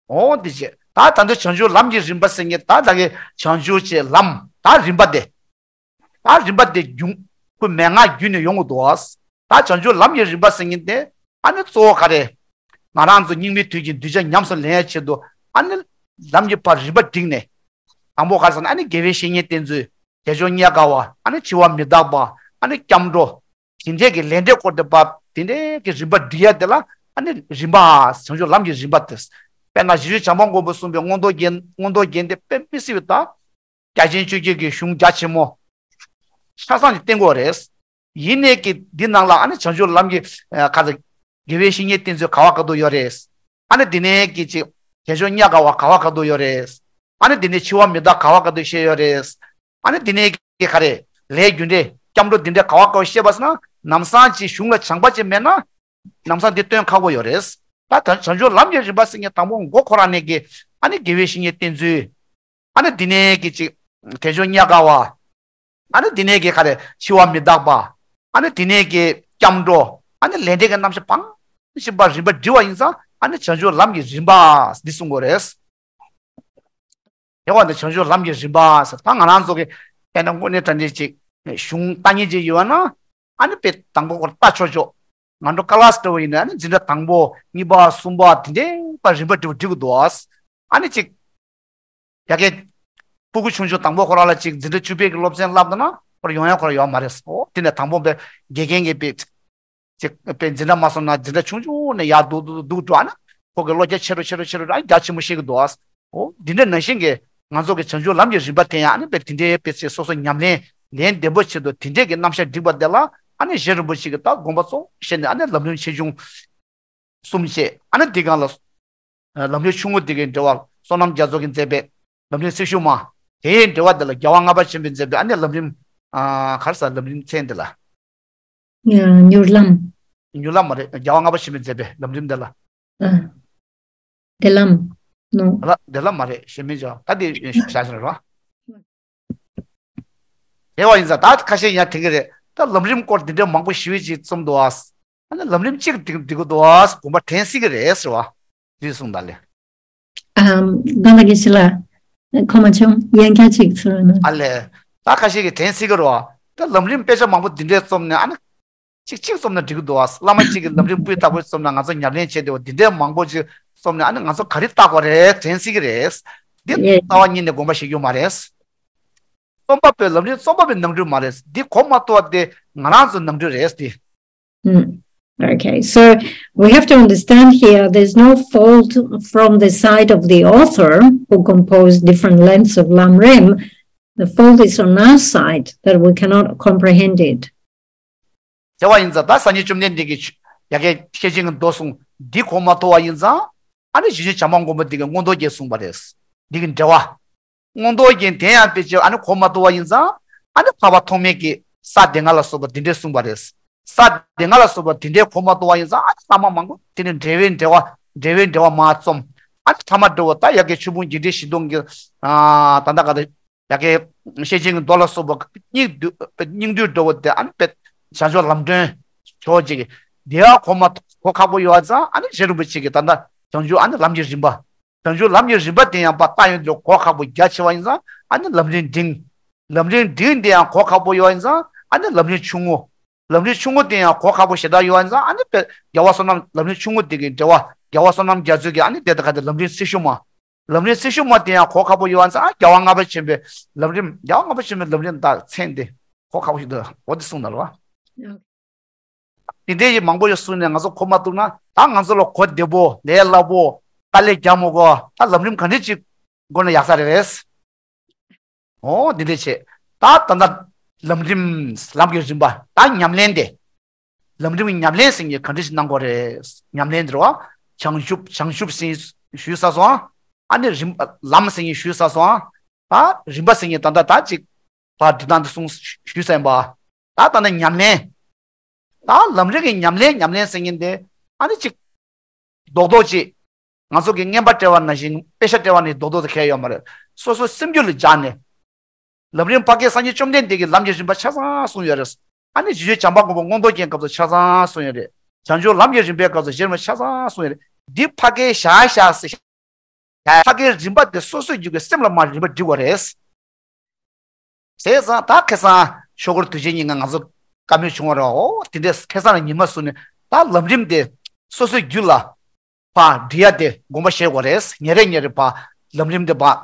འོ་འདི་བྱས། ད་ད་འདི་བྱང་ཆུབ་ལམ་གྱི་རིམ་པ་ཟེར་མཁན་ད་ད་གི་བྱང་ཆུབ་ཀྱི་ལམ་ད་རིམ་པ་དེ། ད་རིམ་པ་དེ་རྒྱུན་ཁོ་མན་ངག་བརྒྱུད་ནས་ཡོང་གི་འདུག་ཨ། ད་བྱང་ཆུབ་ལམ་གྱི་རིམ་པ་ཟེར་མཁན་དེ་ཨ་ནི་གཙོ་བོ་ག་རེ། ང་རང་ཚོ་སྙིགས་མའི་དུས་ཀྱི་གདུལ་བྱ་ཉམས་སུ་ལེན་ཡ་ཆེད་དུ་ཨ་ནི་ལམ་གྱི་བར་རིམ་པ་བསྒྲིགས་ནས། དང་པོ་ག་རེ་ཟེར་ན་ཨ་ནི་དགེ་བའི་བཤེས་གཉེན་བསྟེན་ཚུལ། དལ་འབྱོར་རྙེད་དཀའ་བ། ཨ་ནི་འཆི་བ་མི་རྟག་པ། ཨ་ནི་སྐྱབས་འགྲོ། དེ་འདྲས་ཀྱི་ལས་འབྲས་སྐོར་དེ་བབ་དེ་འདྲས་ཀྱི་རིམ་པ་སྒྲིག་ཡ་དེ་ལ་ཨ་ནི་རིམ་པ། བྱང་ཆུབ་ལམ་གྱི་རིམ་པ་དེ། དཔེར་ན་རྗེ་བཙུན་བྱམས་པ་མགོན་པོས་གསུངས་པའི་མངོན་རྟོགས་རྒྱན། མངོན་རྟོགས་རྒྱན་དེ་དཔེ་མི་སྲིད་པའི་ད་རྒྱ་ཆེན་སྤྱོད་བརྒྱུད་ཀྱི་གཞུང་རྒྱ་ཆེན་མོ་ཆ་ཚང་ཞིག་བསྟན་དགོས་རེད། ཡིན་ནའི་ཀྱི་འདི་ནང་ལ་ཨ་ནི་བྱང་ཆུབ་ལམ་གྱི་ཨ་ག་ཚོད་དགེ་བའི་བཤེས་གཉེན་བསྟེན་ཚུལ་ག་བ་ག་དུ་ཡོད་རེད། ཨ་ནི་འདི་ནས་ཀྱི་ཅིག་དལ་འབྱོར་རྙེད་དཀའ་བ་ག་བ་ག་དུ་ཡོད་རེད། ཨ་ནི་འདི་ནས་འཆི་བ་མི་རྟག་ག་བ་ག་དུ་བཤད་ཡོད་རེད། ཨ་ནི་འདི་ནས་ཀྱི་ག་རེ། ལས་རྒྱུ་འབྲས་སྐྱབས་འགྲོ་འདི་འདྲ་ག་བ་ག་བ་བཤད་པ་ཟེར་ན་ལམ་སང་ཅིག་གཞུང་ལ་བྱང་པ་ཅིག་མེད་ན་ལམ་སང་འདི་སྟོན་ཁག་པོ་ཡོད་རེད། ད་ད་བྱང་ཆུབ་ལམ་གྱི་རིམ་པ་ཟེར་མཁན་དང་པོ་མགོ་ཁོ་རང་ནས་ཀྱི་ཨ་ནི་དགེ་བའི་བཤེས་གཉེན་བསྟེན་ཚུལ། ཨ་ནི་འདི་ནས་ཀྱི་ཅིག་དལ་འབྱོར་རྙེད་དཀའ་བ། ཨ་ནི་འདི་ནས་ཀྱི་ག་རེ་འཆི་བ་མི་རྟག་པ། ཨ་ནི་འདི་ནས་ཀྱི་སྐྱབས་འགྲོ། ཨ་ནི་ལས་འབྲས་ཀྱི་རྣམ་གཞག་ཕངས་ཤིང་པ་རིམ་པ་བསྒྲིགས་པ་ཡིན་ཙང་ཨ་ནི་བྱང་ཆུབ་ལམ་གྱི་རིམ་པ་འདི་གསུང་དགོས་རེད། དེ་བ་འདི་བྱང་ཆུབ་ལམ་གྱི་རིམ་པ་ཟེར་ད་ང་རང་ཚོ་གི་དཔེར་ན་དངོས་གནས་དྲང་གནས་ཅིག་གཞུང་ལྟ་མཁན་ཅིག་ཡོད་ན་ཨ་ནི་དཔེ་དང་པོ་ཁོ་ལྟ་ཆོག་ཆོག་ང་ཚོ་ཀ་ལ་སི་འདྲ་བོ་ཡིན་ན་ཨ་ནི་འཛིན་གྲྭ་དང་པོ་གཉིས་པ་གསུམ་པ་དེ་འདྲའི་པ་རིམ་པ་འགྲིག་འགྲིག་གི་འདུག་ཨ་ནི་ཅིག་ཡ་གི་སྤུ་གུ་ཆུང་ཆུང་དང་པོ་ཁོ་རང་ལ་ཅིག་འཛིན་གྲྭ་བཅུ་པའི་གི་སློབ་ཚན་བསླབ་ད་ན་ཁོ་རང་ཡོང་ཡ་ཁོ་རང་ཡོད་མ་རེད། འོ་དེ་ནས་དང་པོ་པའི་དགེ་རྒན་གྱིས་པའི་ཅིག་པའི་འཛིན་གྲྭ་མ་སོང་ན་འཛིན་གྲྭ་ཆུང་ཆུང་ནས་ཡར་འདུག་འདུག་འདུག་འགྲོ་ཨ་ན་ཁོ་གི་བློ་རྒྱ་ཆེ་རུ་ཆེ་རུ་ཆེ་རུ་ཨ་རྒྱ་ཆེན་པོ་ཤེས་ཀྱི་འདུག་ཨ། འོ་འདི་འདྲ་ནང་བཞིན་གྱི་ང་ཚོ་གི་བྱང་ཆུབ་ལམ་གྱི་རིམ་པ་དེ་ཡང་ཨ་ནི་པའི་དེ་འདྲའི་པའི་ཅིག་སོ་སོ་ཉམས་ལེན་ལན་ལྡན་པོ་ཆེད་དུ་དེ་འདྲའི་གི་རྣམ་གཞག་བསྒྲིགས་པ་དེ་ལ་ཨ་ནི་རྗེ་རིན་པོ་ཆེ་གི་ད་དགོངས་པ་གཙོ་བོ་བཞེས་ནས་ཨ་ནི་ལམ་རིམ་ཆེ་ཆུང་གསུམ་བྱས། ཨ་ནི་འདི་སྒང་ལ་ལམ་རིམ་ཆུང་ངུ་འདི་གའི་འགྲེལ་བ་བསོད་ནམས་རྒྱ་མཚོ་གིས་མཛད་པའི་ལམ་རིམ་སེར་ཤུལ་མ། དེའི་འགྲེལ་བ་འདི་ལ་རྒྱལ་བ་ལྔ་པ་ཆེན་པོས་མཛད་པའི་ཨ་ནི་ལམ་རིམ། ཨ་ག་རེ་ཟེར་ལམ་རིམ་མཚན་འདི་ལ། ཡ་མྱུར་ལམ། མྱུར་ལམ་མ་རེད། རྒྱལ་བ་ལྔ་པ་ཆེན་པོས་མཛད་པའི་ལམ་རིམ་འདི་ལ། ཨ། བདེ་ལམ་ནོ། ད་ལ་བདེ་ལམ་མ་རེད། གཞན་མིན་ཅོ་ད་འདི་བྱ་ཞིག་རེད་བ། དེ་བ་ཡིན་ཙང་ད་ཁ་ཤས་ཡང་དྲན་གི་རེད། ད་ལམ་རིམ་སྐོར་འདི་འདྲ་མང་པོ་ཞེ་པོ་ཅིག་རྩོམ་འདུག་ཨ། ཨ་ནི་ལམ་རིམ་གཅིག་འགྲིག་འགྲིག་གི་འདུག་ཨ། དགོངས་པ་དྲན་སྲིད་གི་རེད་ཟེར་བ། འདི་གསུངས་ད་ལེ། Um, གང་ལ་གི་ཞི་ལ། ཁོ་མ་ཆུང་ཡན་ཁྱ་ཅིག་ཚུར་ན། ཨ་ལེ། ད་ཁ་ཤས་ཀྱིས་དྲན་སྲིད་གི་རེད་བ། ད་ལམ་རིམ་དཔེ་ཆ་མང་པོ་འདི་འདྲས་རྩོམ་ནས་ཨ་ནི། གཅིག་གཅིག་རྩོམ་ན་འགྲིག་གི་འདུག་ཨ། བླ་མ་གཅིག་གིས་ལམ་རིམ་སྤུས་དག་པོ་རྩོམ་ན་ང་ཚོ་ཉམས་ལེན་བྱས་ཏེ་འོ་འདི་འདྲས་མང་པོ་ཅིག་རྩོམ་ནས་ཨ་ནི་ང་ཚོ་ག་རེ་བལྟ་དགོས་རེད་དྲན་སྲིད་གི་རེད། འདི་ཡེ། རྩ་བ་ཉིད་ནས་དགོངས་པ་བཞེས་རྒྱུ་མ་རེད། རྩོམ་པ་པོའི་ལམ་རིམ་རྩོམ་པ་པོའི་ནང་ཁྲོལ་མ་རེད། འདི་གོ་མ་ཐུབ་པ་དེ་ང་རང་ཚོའི་ནང་ཁྲོལ་རེད་དེ། Mm. Okay, so we have to understand here there's no fault from the side of the author who composed different lengths of Lam Rim. The fault is on our side that we cannot comprehend it. དེ་བ་ཡིན་ཙང་ད་སངས་རྒྱས་བཅོམ་ལྡན་འདས་ཀྱིས་ ཡ་གི་ཤེར་ཕྱིན་གྱི་མདོ་གསུངས། འདི་གོ་མ་ཐུབ་པ་ཡིན་ཙང་ཨ་ནི་རྗེ་བཙུན་བྱམས་པ་མགོན་པོ་འདི་གིས་མངོན་རྟོགས་རྒྱན་གསུངས་པ་རེད། འདི་གི་འགྲེལ་བ། མངོན་རྟོགས་རྒྱན་དེ་ཡང་དཔེ་ཅིག་ཨ་ནི་གོ་མ་ཐུབ་པ་ཡིན་ཙང་ཨ་ནི་འཕགས་པ་ཐོགས་མེད་ཀྱིས་ས་སྡེ་ལྔ་ལ་སོགས་པ་འདི་འདྲས་གསུངས་པ་རེད། ས་སྡེ་ལྔ་ལ་སོགས་པ་འདི་འདྲས་གོ་མ་ཐུབ་པ་ཡིན་ཙང་ཨ་ནི་བླ་མ་མང་པོ་དེ་ནི་འགྲེལ་བའི་འགྲེལ་བ་འགྲེལ་བའི་འགྲེལ་བ་མར་རྩོམ། ཨ་ནི་ཐ་མ་འགྲེལ་བ་ད་ཡ་གི་ཆོས་ཕུང་རྒྱས་འབྲིང་བཞི་སྟོང་གི་ཨ་ད་ལྟ་ག་ད་ཡ་གི་ཤེར་ཕྱིན་གྱི་མདོ་ལ་སོགས་པ་སྙིང་བསྡུས་སྙིང་བསྡུས་འགྲེལ་བ་དེ་ཨ་ནི་དཔེ་བྱང་ཆུབ་ལམ་སྒྲོན་ཕྱོགས་གཅིག་གི་དེ་ཡང་གོ་མ་གོ་ཁག་པོ་ཡོད་ཙང་ཨ་ནི་རྗེ་རིན་པོ་ཆེ་གིས་ད་ལྟ་བྱང་ཆུབ་ཨ་ནི་ལམ་གྱི་རིམ་པ། བྱང་ཆུབ་ལམ་གྱི་རིམ་པ་དེ་ཡང་པ་ལྟ་ཡོང་དུས་གོ་ཁག་པོ་རྒྱ་ཆེ་བ་ཡིན་ཙང་ཨ་ནི་ལམ་རིམ་འབྲིང་། ལམ་རིམ་འབྲིང་དེ་ཡང་གོ་ཁག་པོ་ཡོད་ཡིན་ཙང་ཨ་ནི་ལམ་རིམ་ཆུང་ངུ། ལམ་རིམ་ཆུང་ངུ་དེ་ཡང་གོ་ཁག་པོ་ཞེ་དྲག་ཡོད་ཡིན་ཙང་ཨ་ནི་དཔེ་རྒྱལ་བ་བསོད་ནམས་ལམ་རིམ་ཆུང་ངུ་དེ་གི་འགྲེལ་བ་རྒྱལ་བ་བསོད་ནམས་རྒྱ་མཚོས་ཀྱིས་ཨ་ནི་དེ་ད་ག་དེ་ལམ་རིམ་སེར་ཤུལ་མ། ལམ་རིམ་སེར་ཤུལ་མ་དེ་ཡང་གོ་ཁག་པོ་ཡོད་ཡིན་ཙང་ཨ་རྒྱལ་བ་ལྔ་པ་ཆེན་པོའི་ལམ་རིམ་རྒྱལ་བ་ལྔ་པ་ཆེན་པོའི་ལམ་རིམ་དག་མཚན་དེ་གོ་ཁག་པོ་ཞིག་འདུག་འོ་དེ་གསུངས་ན་རོ། དེ་འདྲའི་ཡི་མང་པོ་ཡོད་གསུངས་ནས་ང་ཚོ་གོ་མ་ཐུབ་ན་ད་ང་ཚོ་ལ་གོ་བདེ་པོ་ལས་སླ་པོ་དཀའ་ལས་རྒྱག་མི་དགོས། ད་ལམ་རིམ་ག་འདྲ་ཅིག་དགོས་ན་ཡག་ས་རེད། འོ་འདི་འདྲ་བྱས། ད་ད་ལྟ་ལམ་རིམ་ལམ་གྱི་རིམ་པ་ད་ཉམས་ལེན་དེ། ལམ་རིམ་གྱི་ཉམས་ལེན་ཟེར་མཁན་ག་འདྲ་ཞིག་གནང་དགོས་རེད། ཉམས་ལེན་འདི་རེད་བ། བྱང་ཆུབ་བྱང་ཆུབ་སེམས་ཞུས་ཚར་སོང་། ཨ་ནི་རིམ་ལམ་ཟེར་མཁན་ཞུས་ཚར་སོང་། ད་རིམ་པ་ཟེར་མཁན་ད་ལྟ་ད་ཅིག་ཕར་འབྲི་སྟངས་འདི་གསུངས་ཞུས་ཚར་ཡིན་པ། ད་ད་ལྟ་ཉམས་ལེན། ད་ལམ་རིམ་གྱི་ཉམས་ལེན་ཉམས་ལེན་ཟེར་མཁན་དེ་ཨ་ནི་ཅིག་རྡོག་རྡོག་ཅིག་ང་ཚོ་གི་རྔན་པ་སྤྲད་པ་ནང་བཞིན་དཔེ་ཆ་སྤྲད་པ་ནི་རྡོག་རྡོག་ཏུ་ཁེལ་ཡོད་མ་རེད། སོ་སོ་སེམས་རྒྱུད་ལ་སྦྱར་ནས། ལམ་རིམ་ཕ་གིའི་སངས་རྒྱས་བཅོམ་ལྡན་འདས་ཀྱིས་ལམ་གྱི་རིམ་པ་ཆ་ཚང་གསུངས་ཡོད་རེད། ཨ་ནི་རྗེ་བཙུན་བྱམས་པ་མགོན་པོ་མངོན་རྟོགས་རྒྱན་སྐབས་སུ་ཆ་ཚང་གསུངས་ཡོད་རེད། བྱང་ཆུབ་ལམ་གྱི་རིམ་པའི་སྐབས་སུ་རྗེ་རིན་པོ་ཆེ་ཆ་ཚང་གསུངས་ཡོད་རེད། འདི་ཕ་གིའི་བཞག་བཞག་ཟེར། ཕ་གིའི་རིམ་པ་དེ་སོ་སོའི་རྒྱུད་ཀྱི་སེམས་ལ་མར་རིམ་པ་སྒྲིག་དགོས་རེད། བྱས་ཙང་ད་ཁ་སང་ཆོས་འཁོར་དུས་ཆེན་ཉིན་ང་ང་ཚོ་བཀའ་མོལ་བྱུང་བ་རེད། འོ་དེ་འདྲས་ཁ་སང་ལ་ཉི་མ་བཟུང་ནས་ད་ལམ་རིམ་དེ་སོ་སོའི་རྒྱུད་ལ་ཕར་འབྲི་ཡ་དེ་དགོངས་པ་བཞེས་དགོས་རེད། ཉིན་རེ་ཉིན་རེ་ཕར་ལམ་རིམ་དེ་ཕར་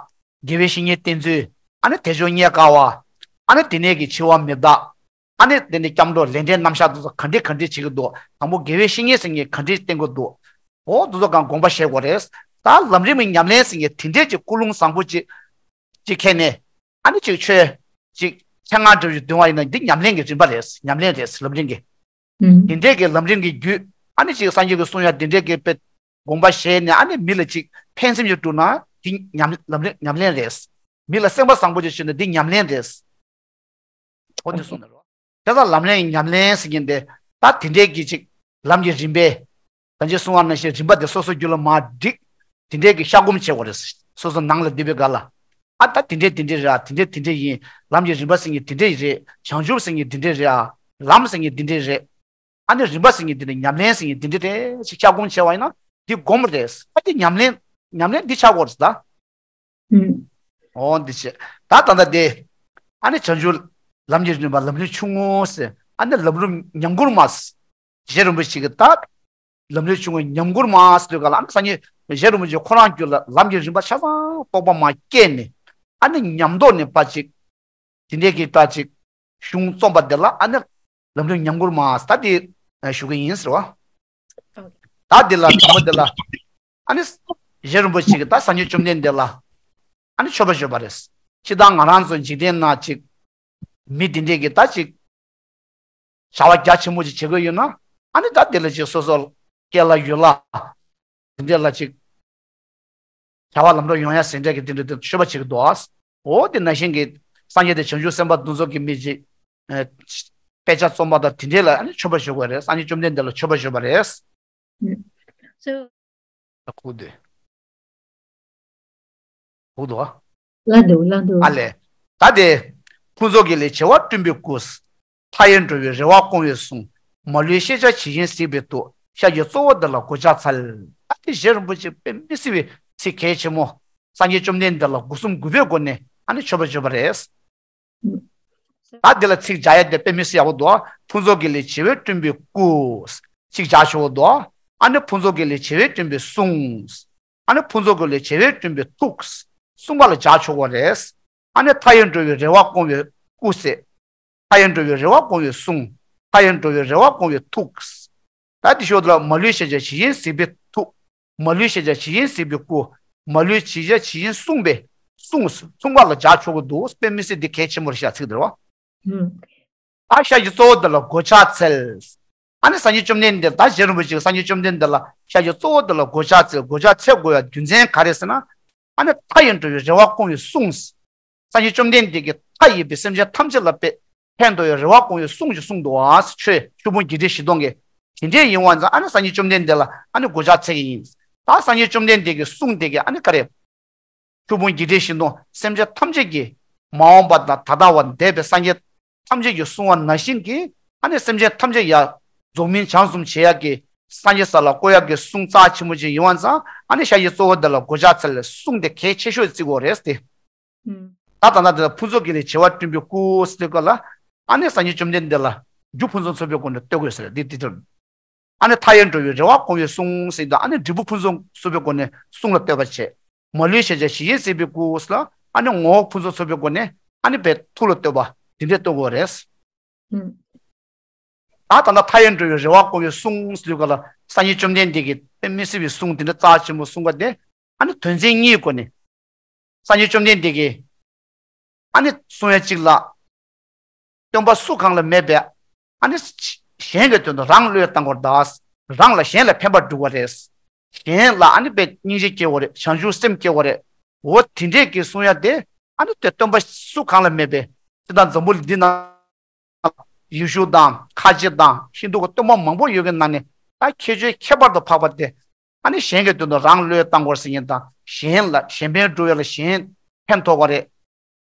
དགེ་བའི་བཤེས་གཉེན་བསྟེན་ཚུལ། ཨ་ནི་དལ་འབྱོར་རྙེད་དཀའ་བ། ཨ་ནི་དེ་ནས་ཀྱི་འཆི་བ་མི་རྟག་ཨ་ནི་དེ་ནས་སྐྱབས་འགྲོ་ལས་འབྲས་རྣམ་གཞག་དེ་ཚོ་ག་འདྲས་ག་འདྲས་བྱེད་ཀྱི་འདུག་དང་པོ་དགེ་བའི་བཤེས་གཉེན་ཟེར་མཁན་ག་འདྲས་བསྟེན་དགོས་འདུག་འོ་དེ་ཚོ་གང་དགོངས་པ་བཞེས་དགོས་རེད། ད་ལམ་རིམ་གྱི་ཉམས་ལེན་ཟེར་མཁན་དེ་འདྲས་ཀྱི་ཀུན་སློང་བཟང་པོ་ཅིག་ཅིག་ཁྱེར་ནས། ཨ་ནི་ཅིག་ཆོས་ཅིག་ཆེད་མངགས་འདྲ་བོ་ཞིག་འདོན་པ་ཡིན་ན་འདི་ཉམས་ལེན་གྱི་རིམ་པ་རེད། ཉམས་ལེན་རེད། ལམ་རིམ་གྱི། ཨུམ། དེ་འདྲས་ཀྱི་ལམ་རིམ་གྱི་རྒྱུད། ཨ་ནི་ཅིག་སངས་རྒྱས་ཀྱིས་གསུངས་ཡ་དེ་འདྲས་ཀྱི་དཔེ་དགོངས་པ་བཞེས་ནས་ཨ་ནི་མི་ལ་ཅིག་ཕན་སེམས་ཅིག་སྒྲུབ་ན་འདི་ཉམས་ལམ་རིམ་ཉམས་ལེན་རེད། མི་ལ་སེམས་པ་བཟང་པོ་ཅིག་བྱུང་ན་འདི་ཉམས་ལེན་རེད། འོ་དེ་གསུངས་ནས་རོ། དེ་ལ་ལམ་ལས་ཉམས་ལེན་ཟེར་མཁན་དེ་ད་དེ་འདྲས་ཀྱི་ཅིག་ལམ་གྱི་རིམ་པས། ད་ཅི་གསུང་བ་ནང་བཞིན་རིམ་པ་དེ་སོ་སོའི་རྒྱུད་ལ་མར་བསྒྲིགས། དེ་འདྲས་ཀྱི་བཤགས་སྒོམ་བྱེད་དགོས་རེད། སོ་སོ་ནང་ལ་བསྡད་པའི་སྒང་ལ། ཨ་ད་དེ་འདྲས་དེ་འདྲས་རེད། ཨ་དེ་འདྲས་དེ་འདྲས་ཡིན། ལམ་གྱི་རིམ་པ་ཟེར་མཁན་དེ་འདྲས་རེད། བྱང་ཆུབ་ཟེར་མཁན་དེ་འདྲས་རེད། ཨ་ལམ་ཟེར་མཁན་དེ་འདྲས་རེད། ཨ་ནི་རིམ་པ་ཟེར་མཁན་དེ་འདྲས། ཉམས་ལེན་ཟེར་མཁན་དེ་འདྲས་རེད། ཅིག་བཤགས་སྒོམ་བྱས་པ་ཡིན་ན་འདི་སྒོམ་རེད། ཨ་དེ་ཉམས་ལེན་ཉམས་ལེན་འདི་ཆགས་དགོས་རེད་ད། ཨུམ། འོ་འདི་བྱས། ད་ད་ལྟ་དེ། ཨ་ནི་བྱང་ཆུབ་ལམ་གྱི་རིམ་པ་ལམ་རིམ་ཆུང་ངུ་ཟེར། ཨ་ནི་ལམ་རིམ་ཉམས་མགུར་མ་ཟེར། རྗེ་རིན་པོ་ཆེ་གིས་ད་ལམ་རིམ་ཆུང་ངུ་ཉམས་མགུར་མ་ཟེར་དུས་སྒང་ལ་ཨ་ནི་སངས་རྒྱས་རྗེ་རིན་པོ་ཆེ་ཁོ་རང་རྒྱུད་ལ་ལམ་གྱི་རིམ་པ་ཆ་ཚང་རྟོགས་པ་མར་སྐྱེས་ནས། ཨ་ནི་ཉམས་རྟོགས་ནས་ཕར་ཅིག་དེ་འདྲས་ཀྱི་ད་ཅིག་གཞུང་རྩོམ་པ་དེ་ལ་ཨ་ནི་ལམ་རིམ་ཉམས་མགུར་མ་ཟེར་ད་དེ་ཞུ་གི་ཡིན་ཟེར་བ། ད་དེ་ལ་དང་པོ་དེ་ལ་ཨ་ནི་རྗེ་རིན་པོ་ཆེ་གིས་ད་སངས་རྒྱས་བཅོམ་ལྡན་འདས་ལ་ཨ་ནི་མཆོད་པ་བརྗོད་པ་རེད། སྤྱིར་བཏང་ང་རང་ཚོ་འཇིག་རྟེན་ན་ཅིག་མི་དེ་འདྲས་ཀྱི་ད་ཅིག་བྱ་བ་རྒྱ་ཆེན་པོ་ཅིག་བྱེད་དགོས་ཡོད་ན་ཨ་ནི་ད་དེ་ལ་ཅིག་སོ་སོ་སྐྱེས་ལ་ཡུལ་ལ་དེ་འདྲས་ལ་ཅིག་བྱ་བ་ལམ་འགྲོ་ཡོང་ཡ་ཟེར་འདྲ་གི་དེ་འདྲ་དེ་མཆོད་པ་བྱེད་ཀྱི་འདུག་ཨ། འོ་དེ་ནང་བཞིན་གྱི་སངས་རྒྱས་དེ་བྱང་ཆུབ་སེམས་དཔའ་དེ་ཚོ་གི་མི་ཅིག་ཨ་དཔེ་ཆ་རྩོམ་པ་དང་དེ་འདྲས་ལ་ཨ་ནི་མཆོད་པ་ཞུ་དགོས་རེད། སངས་རྒྱས་བཅོམ་ལྡན་འདས་ལ་མཆོད་པ་ཞུ་བ་རེད། ཨ་ཁུ་དེ། ཁུ་དོ། ལ་འདུག་ལ་འདུག་ཨ་ལས། ད་དེ། ཕུན་ཚོགས་དགེ་ལེགས་བྱེ་བ་བསྐྲུན་པའི་སྐུ། མཐའ་ཡས་འགྲོ་བའི་རེ་བ་སྐོང་བའི་གསུང་། མ་ལུས་ཤེས་བྱ་ཇི་བཞིན་གཟིགས་པའི་ཐུགས། ཤཱཀྱའི་གཙོ་བོ་འདི་ལ་གུས་ཕྱག་འཚལ། ཨ་དེ་རྗེ་རིན་པོ་ཆེ་དཔེ་མི་སྲིད་པའི་ཚིག་གལ་ཆེན་མོ། སངས་རྒྱས་བཅོམ་ལྡན་འདས་ལ་སྒོ་གསུམ་གུས་པའི་སྒོ་ནས་ཨ་ནི་མཆོད་པ་བརྗོད་པ་རེད། ད་འདི་ལ་ཚིག་སྦྱར་ཡ་དེ་དཔེ་མི་སྲིད་ཡག་པོ་འདུག་ཕུན་ཚོགས་དགེ་ལེགས་བྱེ་བས་བསྐྲུན་པའི་སྐུ། ཅིག་སྦྱར་ཆོག་གི་འདུག་ཨ་ནི་ཕུན་ཚོགས་དགེ་ལེགས་བྱེ་བས་བསྐྲུན་པའི་གསུང་། ཨ་ནི་ཕུན་ཚོགས་དགེ་ལེགས་བྱེ་བས་བསྐྲུན་པའི་ཐུགས། གསུམ་པ་ལ་སྦྱར་ཆོག་གི་རེད། ཨ་ནི་མཐའ་ཡས་འགྲོ་བའི་རེ་བ་སྐོང་བའི་སྐུ་ཟེར། མཐའ་ཡས་འགྲོ་བའི་རེ་བ་སྐོང་བའི་གསུང་། མཐའ་ཡས་འགྲོ་བའི་རེ་བ་སྐོང་བའི་ཐུགས། ད་འདི་ཞོར་དུ་ལ་མ་ལུས་ཤེས་བྱ་ཇི་བཞིན་གཟིགས་པའི་ཐུགས། མ་ལུས་ཤེས་བྱ་ཇི་བཞིན་གཟིགས་པའི་སྐུ། མ་ལུས་ཤེས་བྱ་ཇི་བཞིན་གསུངས་པའི་གསུང་། གསུང་པ་ལ་སྦྱར་ཆོག་གི་འདུག་དཔེ་མི་སྲིད་འདི་གལ་ཆེན་པོ་རེད་ཤག་ཚིག་འདི་རེད་བ། ཨ་ཤ་ཡི་གཙོ་བོ་འདི་ལ་གུས་ཕྱག་འཚལ། ཨ་ནི་སངས་རྒྱས་བཅོམ་ལྡན་འདས་ད་རྗེ་རིན་པོ་ཆེ་གིས་སངས་རྒྱས་བཅོམ་ལྡན་འདས་ལ་ཤཱཀྱ་གཙོ་བོ་དེ་ལ་གོ་ཆ་འཚལ། གོ་ཆ་འཚལ་དགོས་ཡ་རྒྱུ་མཚན་ག་རེ་ཟེར་ན། ཨ་ནི་མཐའ་ཡས་འགྲོ་བའི་རེ་བ་སྐོང་བའི་གསུང་། སངས་རྒྱས་བཅོམ་ལྡན་འདས་ཀྱིས་མཐའ་ཡས་པའི་སེམས་ཅན་ཐམས་ཅད་ལ་དཔེ་ཕན་ཐོགས་ཡོད་རེ་བ་སྐོང་བའི་གསུང་ཞིག་གསུངས་འདུག་ཨ། ཆོས་ཆོས་ཕུང་བརྒྱད་ཁྲི་བཞི་སྟོང་གི། དེ་འདྲས་ཡིན་བ་ཙང་ཨ་ནི་སངས་རྒྱས་བཅོམ་ལྡན་འདས་ལ་ཨ་ནི་གོ་ཆ་འཚལ་གྱི་ཡིན། ད་སངས་རྒྱས་བཅོམ་ལྡན་འདས་ཀྱི་གསུང་དེ་གི་ཨ་ནི་ག་རེ། ཆོས་ཕུང་བརྒྱད་ཁྲི་བཞི་སྟོང་སེམས་ཅན་ཐམས་ཅད་ཀྱི་མ་འོངས་པ་དང་ད་ལྟ་བ་འདས་པའི་སངས་རྒྱས་ཐམས་ཅད་ཀྱིས་གསུང་བ་ནང་བཞིན་གྱི་ཨ་ནི་སེམས་ཅན་ཐམས་ཅད་ཡ་རྫོགས་སྨིན་བྱང་སུ་བྱེད་ཡག་གི་སངས་རྒྱས་ས་ལ་བཀོད་ཡག་གི་གསུང་རྩ་ཆེན་པོ་ཅིག་ཡིན་བ་ཙང་ཨ་ནི་ཤཱཀྱའི་གཙོ་བོ་འདི་ལ་གོ་ཆ་འཚལ་གསུང་དེ་གལ་ཆེ་ཤོས་བརྩི་དགོས་རེད་དེ། ད་ད་ལྟ་འདི་ལ་ཕུན་ཚོགས་དགེ་ལེགས་བྱེ་བ་བསྐྲུན་པའི་སྐུ་ཟེར་དུས་སྐབས་ལ་ཨ་ནི་སངས་རྒྱས་བཅོམ་ལྡན་འདས་ལ་རྒྱུ་ཕུན་སུམ་ཚོགས་པའི་སྒོ་ནས་བསྟོད་དགོས་ཟེར་འདི་འདི་ལྟར། ཨ་ནི་མཐའ་ཡས་འགྲོ་བའི་རེ་བ་སྐོང་བའི་གསུང་ཟེར་དུས་ཨ་ནི་འབྲས་བུ་ཕུན་སུམ་ཚོགས་པའི་སྒོ་ནས་གསུང་ལ་བསྟོད་པ་བྱེད། མ་ལུས་ཤེས་བྱ་ཇི་བཞིན་གཟིགས་པའི་སྐུ་ཟེར་ལ་ཨ་ནི་ངོ་བོ་ཕུན་སུམ་ཚོགས་པའི་སྒོ་ནས་ཨ་ནི་དཔེ་ཐུགས་ལ་བསྟོད་པ་འདི་འདྲས་བསྟོད་དགོས་རེད། ད་ད་ལྟ་མཐའ་ཡས་འགྲོ་བའི་རེ་བ་སྐོང་བའི་གསུང་ཟེར་དུས་སྐབས་ལ་སངས་རྒྱས་བཅོམ་ལྡན་འདས་ཀྱིས་དཔེ་མི་སྲིད་པའི་གསུང་དེ་འདྲ་རྩ་ཆེན་པོ་གསུངས་པ་དེ་ཨ་ནི་དོན་ཚན་གཉིས་སྒོ་ནས་སངས་རྒྱས་བཅོམ་ལྡན་འདས་ཀྱིས་ཨ་ནི་གསུང་ཡ་གཅིག་ལ་སྟོན་པ་སུ་གང་ལ་མེད་པས་ཨ་ནི་གཞན་གྱི་དོན་དུ་རང་བློས་བཏང་དགོས་རེད་ད། རང་ལ་གཞན་ལ་ཕན་པ་སྒྲུབ་པ་རེད། གཞན་ལ་ཨ་ནི་དཔེ་སྙིང་རྗེ་སྐྱེ་དགོས་རེད། བྱང་ཆུབ་སེམས་སྐྱེ་དགོས་རེད། འོ་དེ་འདྲས་ཀྱི་གསུང་ཡ་དེ་ཨ་ནི་དེ་སྟོན་པ་སུ་གང་ལ་མེད་པས་སྤྱིར་བཏང་འཛམ་བུ་གླིང་འདི་ན། ཡེ་ཤུ་དང་ཁ་ཆེ་དང་ཧིན་དུ་གི་སྟོན་པ་མང་པོ་ཡོད་པའི་ནང་ནས་ད་ཁྱད་ཆོས་ཁྱད་པར་དུ་འཕགས་པ་དེ་ཨ་ནི་གཞན་གྱི་དོན་དུ་རང་བློས་བཏང་དགོས་ཟེར་མཁན་དང་གཞན་ལ་གཞན་ཕན་སྒྲུབ་ཡ་ལ་གཞན་ཕན་ཐོགས་པ་རེད།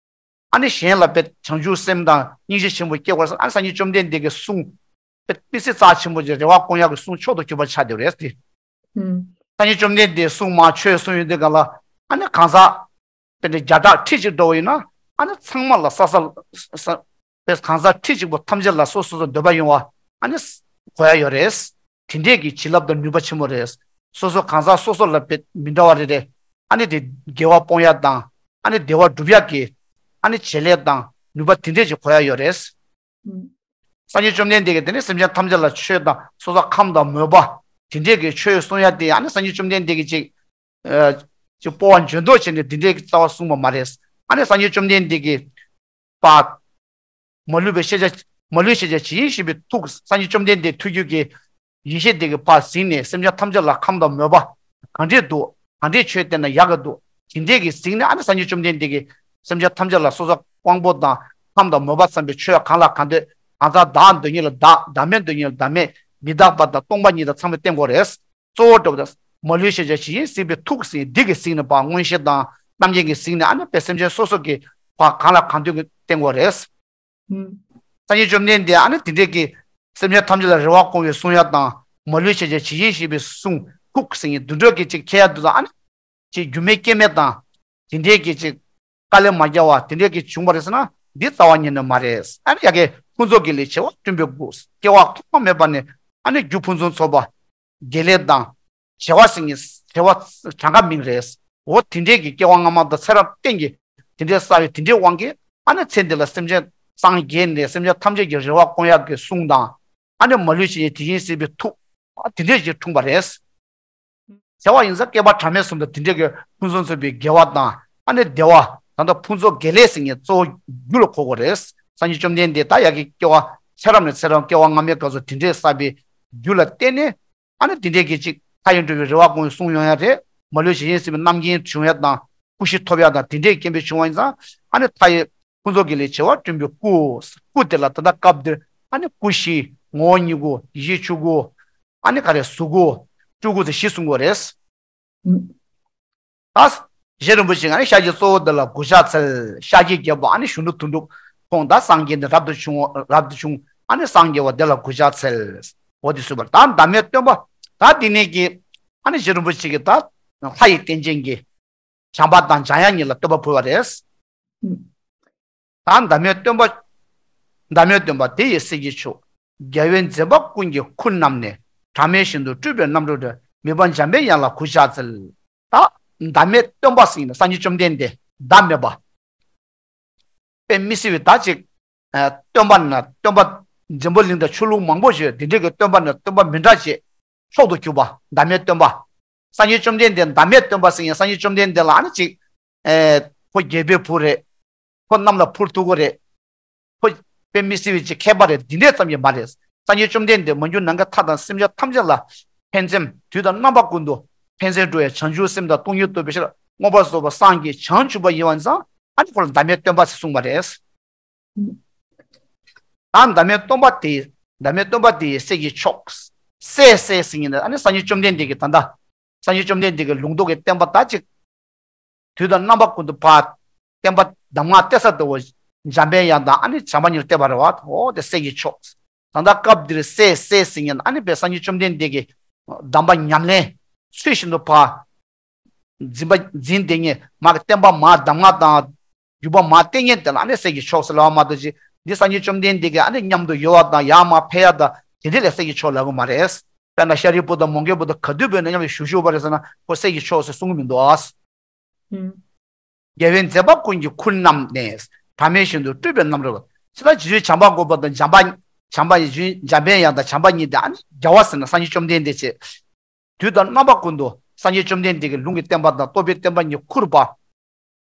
ཨ་ནི་གཞན་ལ་དཔེ་བྱང་ཆུབ་སེམས་དང་སྙིང་རྗེ་ཆེན་པོ་སྐྱེ་དགོས་ཟེར་ཨ་ནི་སངས་རྒྱས་བཅོམ་ལྡན་འདས་ཀྱི་གསུང་དཔེ་དམིགས་བསལ་རྩ་ཆེན་པོ་ཅིག་རེ་བ་སྐོང་ཡག་གི་གསུང་མཆོག་ཏུ་གྱུར་པ་ཆགས་བསྡད་རེད་དེ། སངས་རྒྱས་བཅོམ་ལྡན་འདས་གསུང་མ་ཆོས་གསུང་ཡོང་དུས་ག་ལ་ཨ་ནི་གང་ཟག་དཔེ་འདྲ་བརྒྱ་ཕྲག་ཁྲི་གཅིག་འགྲོ་བ་ཡིན་ན་ཨ་ནི་ཚང་མ་ལ་ས་ས་ས་དཔེ་གང་ཟག་ཁྲི་གཅིག་པོ་ཐམས་ཅད་ལ་སོ་སོ་སོ་འདོད་པ་ཡོང་བ་ཨ་ནི་གོ་ཡ་ཡོད་རེད། དེ་འདྲས་ཀྱི་བྱིན་རླབས་དང་ནུས་པ་ཆེན་མོ་རེད། སོ་སོ་གང་ཟག་སོ་སོ་ལ་དཔེ་མི་འདྲ་བ་རེ་རེ་ཨ་ནི་དེ་དགེ་བ་སྤོང་ཡ་དང་ཨ་ནི་བདེ་བ་སྒྲུབ་ཡ་གི་ཨ་ནི་བྱེད་ལས་དང་ནུས་པ་དེ་འདྲས་ཅིག་གོ་ཡ་ཡོད་རེད། སངས་རྒྱས་བཅོམ་ལྡན་འདས་ཀྱིས་དེ་ནས་སེམས་ཅན་ཐམས་ཅད་ལ་ཆོས་དང་སོ་སོ་ཁམས་དང་མོས་པ་དེ་འདྲས་ཀྱི་ཆོས་གསུང་ཡ་དེ་ཨ་ནི་སངས་རྒྱས་བཅོམ་ལྡན་འདས་ཀྱིས་ཅིག་ཨ་ཅིག་སྤོབས་པ་འཇོན་མདོག་བྱས་ནས་དེ་འདྲས་ཀྱི་རྩ་བ་གསུངས་པ་མ་རེད། ཨ་ནི་སངས་རྒྱས་བཅོམ་ལྡན་འདས་ཀྱིས་པ། མ་ལུས་པའི་ཤེས་བྱ། མ་ལུས་ཤེས་བྱ་ཇི་བཞིན་གཟིགས་པའི་ཐུགས། སངས་རྒྱས་བཅོམ་ལྡན་འདས་ཐུགས་རྒྱུད་ཀྱི་ཡེ་ཤེས་དེ་གིས་ཕར་གཟིགས་ནས་སེམས་ཅན་ཐམས་ཅད་ལ་ཁམས་དང་མོས་པ་གང་འདྲས་འདུག་གང་འདྲས་ཆོས་བསྟན་ན་ཡག་གི་འདུག་དེ་འདྲས་ཀྱི་གཟིགས་ནས་ཨ་ནི་སངས་རྒྱས་བཅོམ་ལྡན་འདས་ཀྱིས་སེམས་ཅན་ཐམས་ཅད་ལ་སོ་སོ་དབང་པོ་དང་ཁམས་དང་མོས་པ་ཚང་བའི་ཆོས་གང་ལ་གང་འདོད། གང་ཟག་བདག་འདོད་མཁན་ལ་བདག་བདག་མེད་འདོད་མཁན་ལ་བདག་མེད། མི་རྟག་པ་དང་སྟོང་པ་ཉིད་དང་ཚང་མ་བསྟན་དགོས་རེད། གཙོ་བོ་འགྲོ་བ་དང་མ་ལུས་ཤེས་བྱ་ཇི་བཞིན་གཟིགས་པའི་ཐུགས་ཟེར་འདི་གིས་གཟིགས་ནས་ཕར་མངོན་ཤེས་དང་རྣམ་མཁྱེན་གྱིས་གཟིགས་ནས་ཨ་ནི་དཔེ་སེམས་ཅན་སོ་སོ་གི་ཕར་གང་ལ་གང་འདོད་ཀྱི་བསྟན་དགོས་རེད། སངས་རྒྱས་བཅོམ་ལྡན་འདས་ཨ་ནི་དེ་འདྲས་ཀྱི་སེམས་ཅན་ཐམས་ཅད་ལ་རེ་བ་སྐོང་བའི་གསུང་ཡ་དང་མ་ལུས་ཤེས་བྱ་ཇི་བཞིན་གཟིགས་པའི་གསུང་ཐུགས་ཟེར་མཁན་དེ་འདྲ་གི་ཅིག་ཁྱད་ཡ་འདུག་ཙང་ཨ་ནི་ཅིག་རྒྱུ་མེད་རྐྱེན་མེད་དང་དེ་འདྲས་ཀྱི་ཅིག་དཀའ་ལས་མ་བརྒྱབ་པ་དེ་འདྲས་ཀྱི་བྱུང་བ་རེད་ཟེར་ན་འདི་རྩ་བ་ཉིད་ནས་མ་རེད། ཨ་ནི་ཡ་གི་ཕུན་ཚོགས་དགེ་ལེགས་བྱེ་བ་བསྐྲུན་པའི་སྐུ། སྐྱེ་བ་ཐོག་མ་མེད་པ་ནས་ཨ་ནི་རྒྱུ་ཕུན་སུམ་ཚོགས་པ། དགེ་ལེགས་དང་བྱེ་བ་ཟེར་མཁན་བྱེ་བ་གྲངས་ཀ་མིང་རེད། འོ་དེ་འདྲས་ཀྱི་སྐྱེ་བ་སྔ་མ་དང་ཚེ་རབས་གཏན་གྱི་དེ་འདྲས་བསགས་པའི་དེ་འདྲའི་དབང་གིས་ཨ་ནི་ཚེ་འདི་ལ་སེམས་ཅན་སངས་རྒྱས་ནས་སེམས་ཅན་ཐམས་ཅད་ཀྱི་རེ་བ་སྐོང་ཡག་གི་གསུང་དང་ཨ་ནི་མ་ལུས་ཤེས་བྱ་ཇི་བཞིན་གཟིགས་པའི་ཐུགས་ཨ་དེ་འདྲས་ཀྱིས་འཁྲུངས་པ་རེད། བྱ་བ་ཡིན་ཙང་བསྐལ་པ་གྲངས་མེད་གསུམ་དུ་དེ་འདྲས་ཀྱི་ཕུན་སུམ་ཚོགས་པའི་དགེ་བ་དང་ཨ་ནི་བདེ་བ་ད་ལྟ་ཕུན་ཚོགས་དགེ་ལེགས་ཟེར་མཁན་གཙོ་བོ་རྒྱུ་ལ་གོ་དགོས་རེད། སངས་རྒྱས་བཅོམ་ལྡན་འདས་ད་ཡ་གི་སྐྱེ་བ་ཚེ་རབས་ནས་ཚེ་རབས་སྐྱེ་བ་སྔ་མའི་སྐབས་སུ་དེ་འདྲས་བསགས་པའི་རྒྱུ་ལ་བརྟེན་ནས། ཨ་ནི་དེ་འདྲས་ཀྱི་ཅིག་མཐའ་ཡས་འགྲོ་བའི་རེ་བ་སྐོང་བའི་གསུང་ཡོང་ཡ་རེད། མ་ལུས་ཇི་བཞིན་གཟིགས་པའི་རྣམ་མཁྱེན་བྱུང་ཡ་དང་སྐུ་བཞི་ཐོབ་ཡ་དང་དེ་འདྲས་སྐྱེ་བའི་བྱུང་བ་ཡིན་ཙང་ཨ་ནི་མཐའ་ཡས་ཕུན་ཚོགས་དགེ་ལེགས་བྱེ་བ་བསྐྲུན་པའི་སྐུ། སྐུ་དེ་ལ་ད་ལྟ་སྐབས་འདིར་ཨ་ནི་སྐུ་བཞི་ངོ་བོ་ཉིད་སྐུ་ཡེ་ཤེས་ཆོས་སྐུ་ཨ་ནི་ག་རེ་གཟུགས་སྐུ་སྤྲུལ་སྐུ་ཟེར་བཞི་གསུང་དགོས་རེད། ད་རྗེ་རིན་པོ་ཆེ་ཨ་ནི་ཤཱཀྱའི་གཙོ་བོ་འདི་ལ་གུས་ཕྱག་འཚལ། ཤཱཀྱའི་རྒྱལ་པོ་ཨ་ནི་གཞོན་ནུ་དོན་གྲུབ་ཁོང་ད་སངས་རྒྱས་འདི་རབ་ཏུ་བྱུང་རབ་ཏུ་བྱུང་ཨ་ནི་སངས་རྒྱས་པ་འདི་ལ་གུས་ཕྱག་འཚལ། འོ་དེ་གསུངས་པ་ད་བདག་མེད་སྟོན་པ་ད་འདི་ནས་ཀྱི་ཨ་ནི་རྗེ་རིན་པོ་ཆེ་གི་ད་ལྷ་ཡི་རྟེན་ཅན་གྱི་བྱམས་པ་དང་འཇམ་དབྱངས་གཉིས་ལ་བསྟོད་པ་ཕུལ་བ་རེད། ད་བདག་མེད་སྟོན་པ། བདག་མེད་སྟོན་པ་དེ་ཡི་སྲས་ཀྱི་མཆོག་རྒྱལ་བའི་མཛད་པ་ཀུན་གྱི་ཁུར་བསྣམས་ནས། གྲངས་མེད་ཞིང་དུ་སྤྲུལ་པའི་རྣམ་རོལ་གྲོལ། མི་ཕམ་འཇམ་པའི་དབྱངས་ལ་གུས་ཕྱག་འཚལ། ད་བདག་མེད་སྟོན་པ་ཟེར་ན་སངས་རྒྱས་བཅོམ་ལྡན་འདས་བདག་མེད་པ། དཔེ་མི་སྲིད་པའི་ད་ཅིག་ཨ་སྟོན་པ་ན་སྟོན་པ་འཛམ་བུ་གླིང་དང་ཆོས་ལུགས་མང་པོ་ཞིག་ཡོད། དེ་འདྲའི་གི་སྟོན་པ་ན་སྟོན་པ་མི་འདྲ་ཅིག་མཆོག་ཏུ་གྱུར་པ་བདག་མེད་སྟོན་པ། སངས་རྒྱས་བཅོམ་ལྡན་འདས་བདག་མེད་སྟོན་པ་ཟེར་ཡང་སངས་རྒྱས་བཅོམ་ལྡན་འདས་ལ་ཨ་ནི་ཅིག་ཨེ་ཁོ་རྒྱལ་པོའི་བུ་རེད། ཁོ་གནམ་ལ་འཕུར་ཐུབ་ཀྱི་རེད། ཁོ་དཔེ་མི་སྲིད་པའི་ཅིག་མཁས་པ་རེད། འདི་འདྲས་ཙམ་གྱིས་མ་རེད། སངས་རྒྱས་བཅོམ་ལྡན་འདས་མ་གྱུར་ནམ་མཁའི་མཐའ་དང་སེམས་ཅན་ཐམས་ཅད་ལ་ཕན་སེམས་དུས་དང་རྣམ་པ་ཀུན་ཏུ་ཕན་སེམས་སྒྲུབ་པའི་བྱང་ཆུབ་སེམས་དང་སྟོང་ཉིད་རྟོགས་པའི་ཕྱིར་མངོན་པར་རྫོགས་པར་སངས་རྒྱས་བྱང་ཆུབ་པ་ཡིན་པ་ཙང་ཨ་ནི་ཁོ་ལ་བདག་མེད་སྟོན་པ་ཟེར་གསུངས་པ་རེད། ད་བདག་མེད་སྟོན་པ་དེ་བདག་མེད་སྟོན་པ་དེ་ཡི་སྲས་ཀྱི་མཆོག་སྲས་སྲས་ཟེར་མཁན་ནི་ཨ་ནི་སངས་རྒྱས་བཅོམ་ལྡན་འདས་ཀྱི་ད་ལྟ་སངས་རྒྱས་བཅོམ་ལྡན་འདས་ཀྱི་ལུང་རྟོགས་ཀྱི་བསྟན་པ་ད་ཅིག་དུས་དང་རྣམ་པ་ཀུན་ཏུ་ཕར་བསྟན་པ་གདམས་ངག་གཏད་ས་དེ་འོ་འཇམ་པའི་དབྱངས་དང་ཨ་ནི་བྱམས་པ་གཉིས་ལ་གཏད་པ་རེད་བ། འོ་དེ་སྲས་ཀྱི་མཆོག་ད་ལྟ་སྐབས་འདིར་སྲས་སྲས་ཟེར་མཁན་ཨ་ནི་དཔེ་སངས་རྒྱས་བཅོམ་ལྡན་འདས་ཀྱི་གདམས་པ་ཉམས་ལེན་ཚུལ་བཞིན་དུ་ཕར་འཛིན་པ་འཛིན་བསྡད་མཁན་མ་གི་བསྟན་པ་མ་གདམས་ངག་དང་བརྒྱུད་པ་མ་བསྟེན་མཁན་དེ་ལ་ཨ་ནི་སྲས་ཀྱི་མཆོག་ཟེར་ལབ་པ་མ་གཏོགས་ཅིག་འདི་སངས་རྒྱས་བཅོམ་ལྡན་འདས་ཀྱི་ཨ་ནི་མཉམ་དུ་ཡོད་པ་དང་ཡར་མར་ཕེབས་ཡ་དང་དེ་འདྲ་ལ་སྲས་ཀྱི་མཆོག་ལབ་གི་མ་རེད། དཔེར་ན་ཤཱ་རིའི་བུ་དང་མོའུ་འགལ་བུ་དང་ག་དུས་བོས་ན་མཉམ་དུ་བཞུགས་བཞུགས་པ་རེད་ཟེར་ན་ཁོ་སྲས་ཀྱི་མཆོག་ཟེར་གསུང་གི་མི་འདུག་ཨ། ཨུམ། རྒྱལ་བའི་མཛད་པ་ཀུན་གྱི་ཁུར་བསྣམས་ནས། བྲམ་ཟེ་བཞིན་དུ་སྤྲུལ་པའི་རྣམ་རོལ་པ། ཇི་ལྟར་རྗེ་བཙུན་བྱམས་པ་མགོན་པོ་དང་འཇམ་པ་བྱམས་པ་ཡི་འཇམ་པའི་དབྱངས་དང་བྱམས་པ་གཉིས་ཏེ་ཨ་ནི་རྒྱལ་བ་ཟེར་ན་སངས་རྒྱས་བཅོམ་ལྡན་འདས་ཆེ། དུས་དང་རྣམ་པ་ཀུན་ཏུ་སངས་རྒྱས་བཅོམ་ལྡན་འདས་ཀྱི་ལུང་གི་བསྟན་པ་དང་རྟོགས་པའི་བསྟན་པ་གཉིས་ཁུར་པ།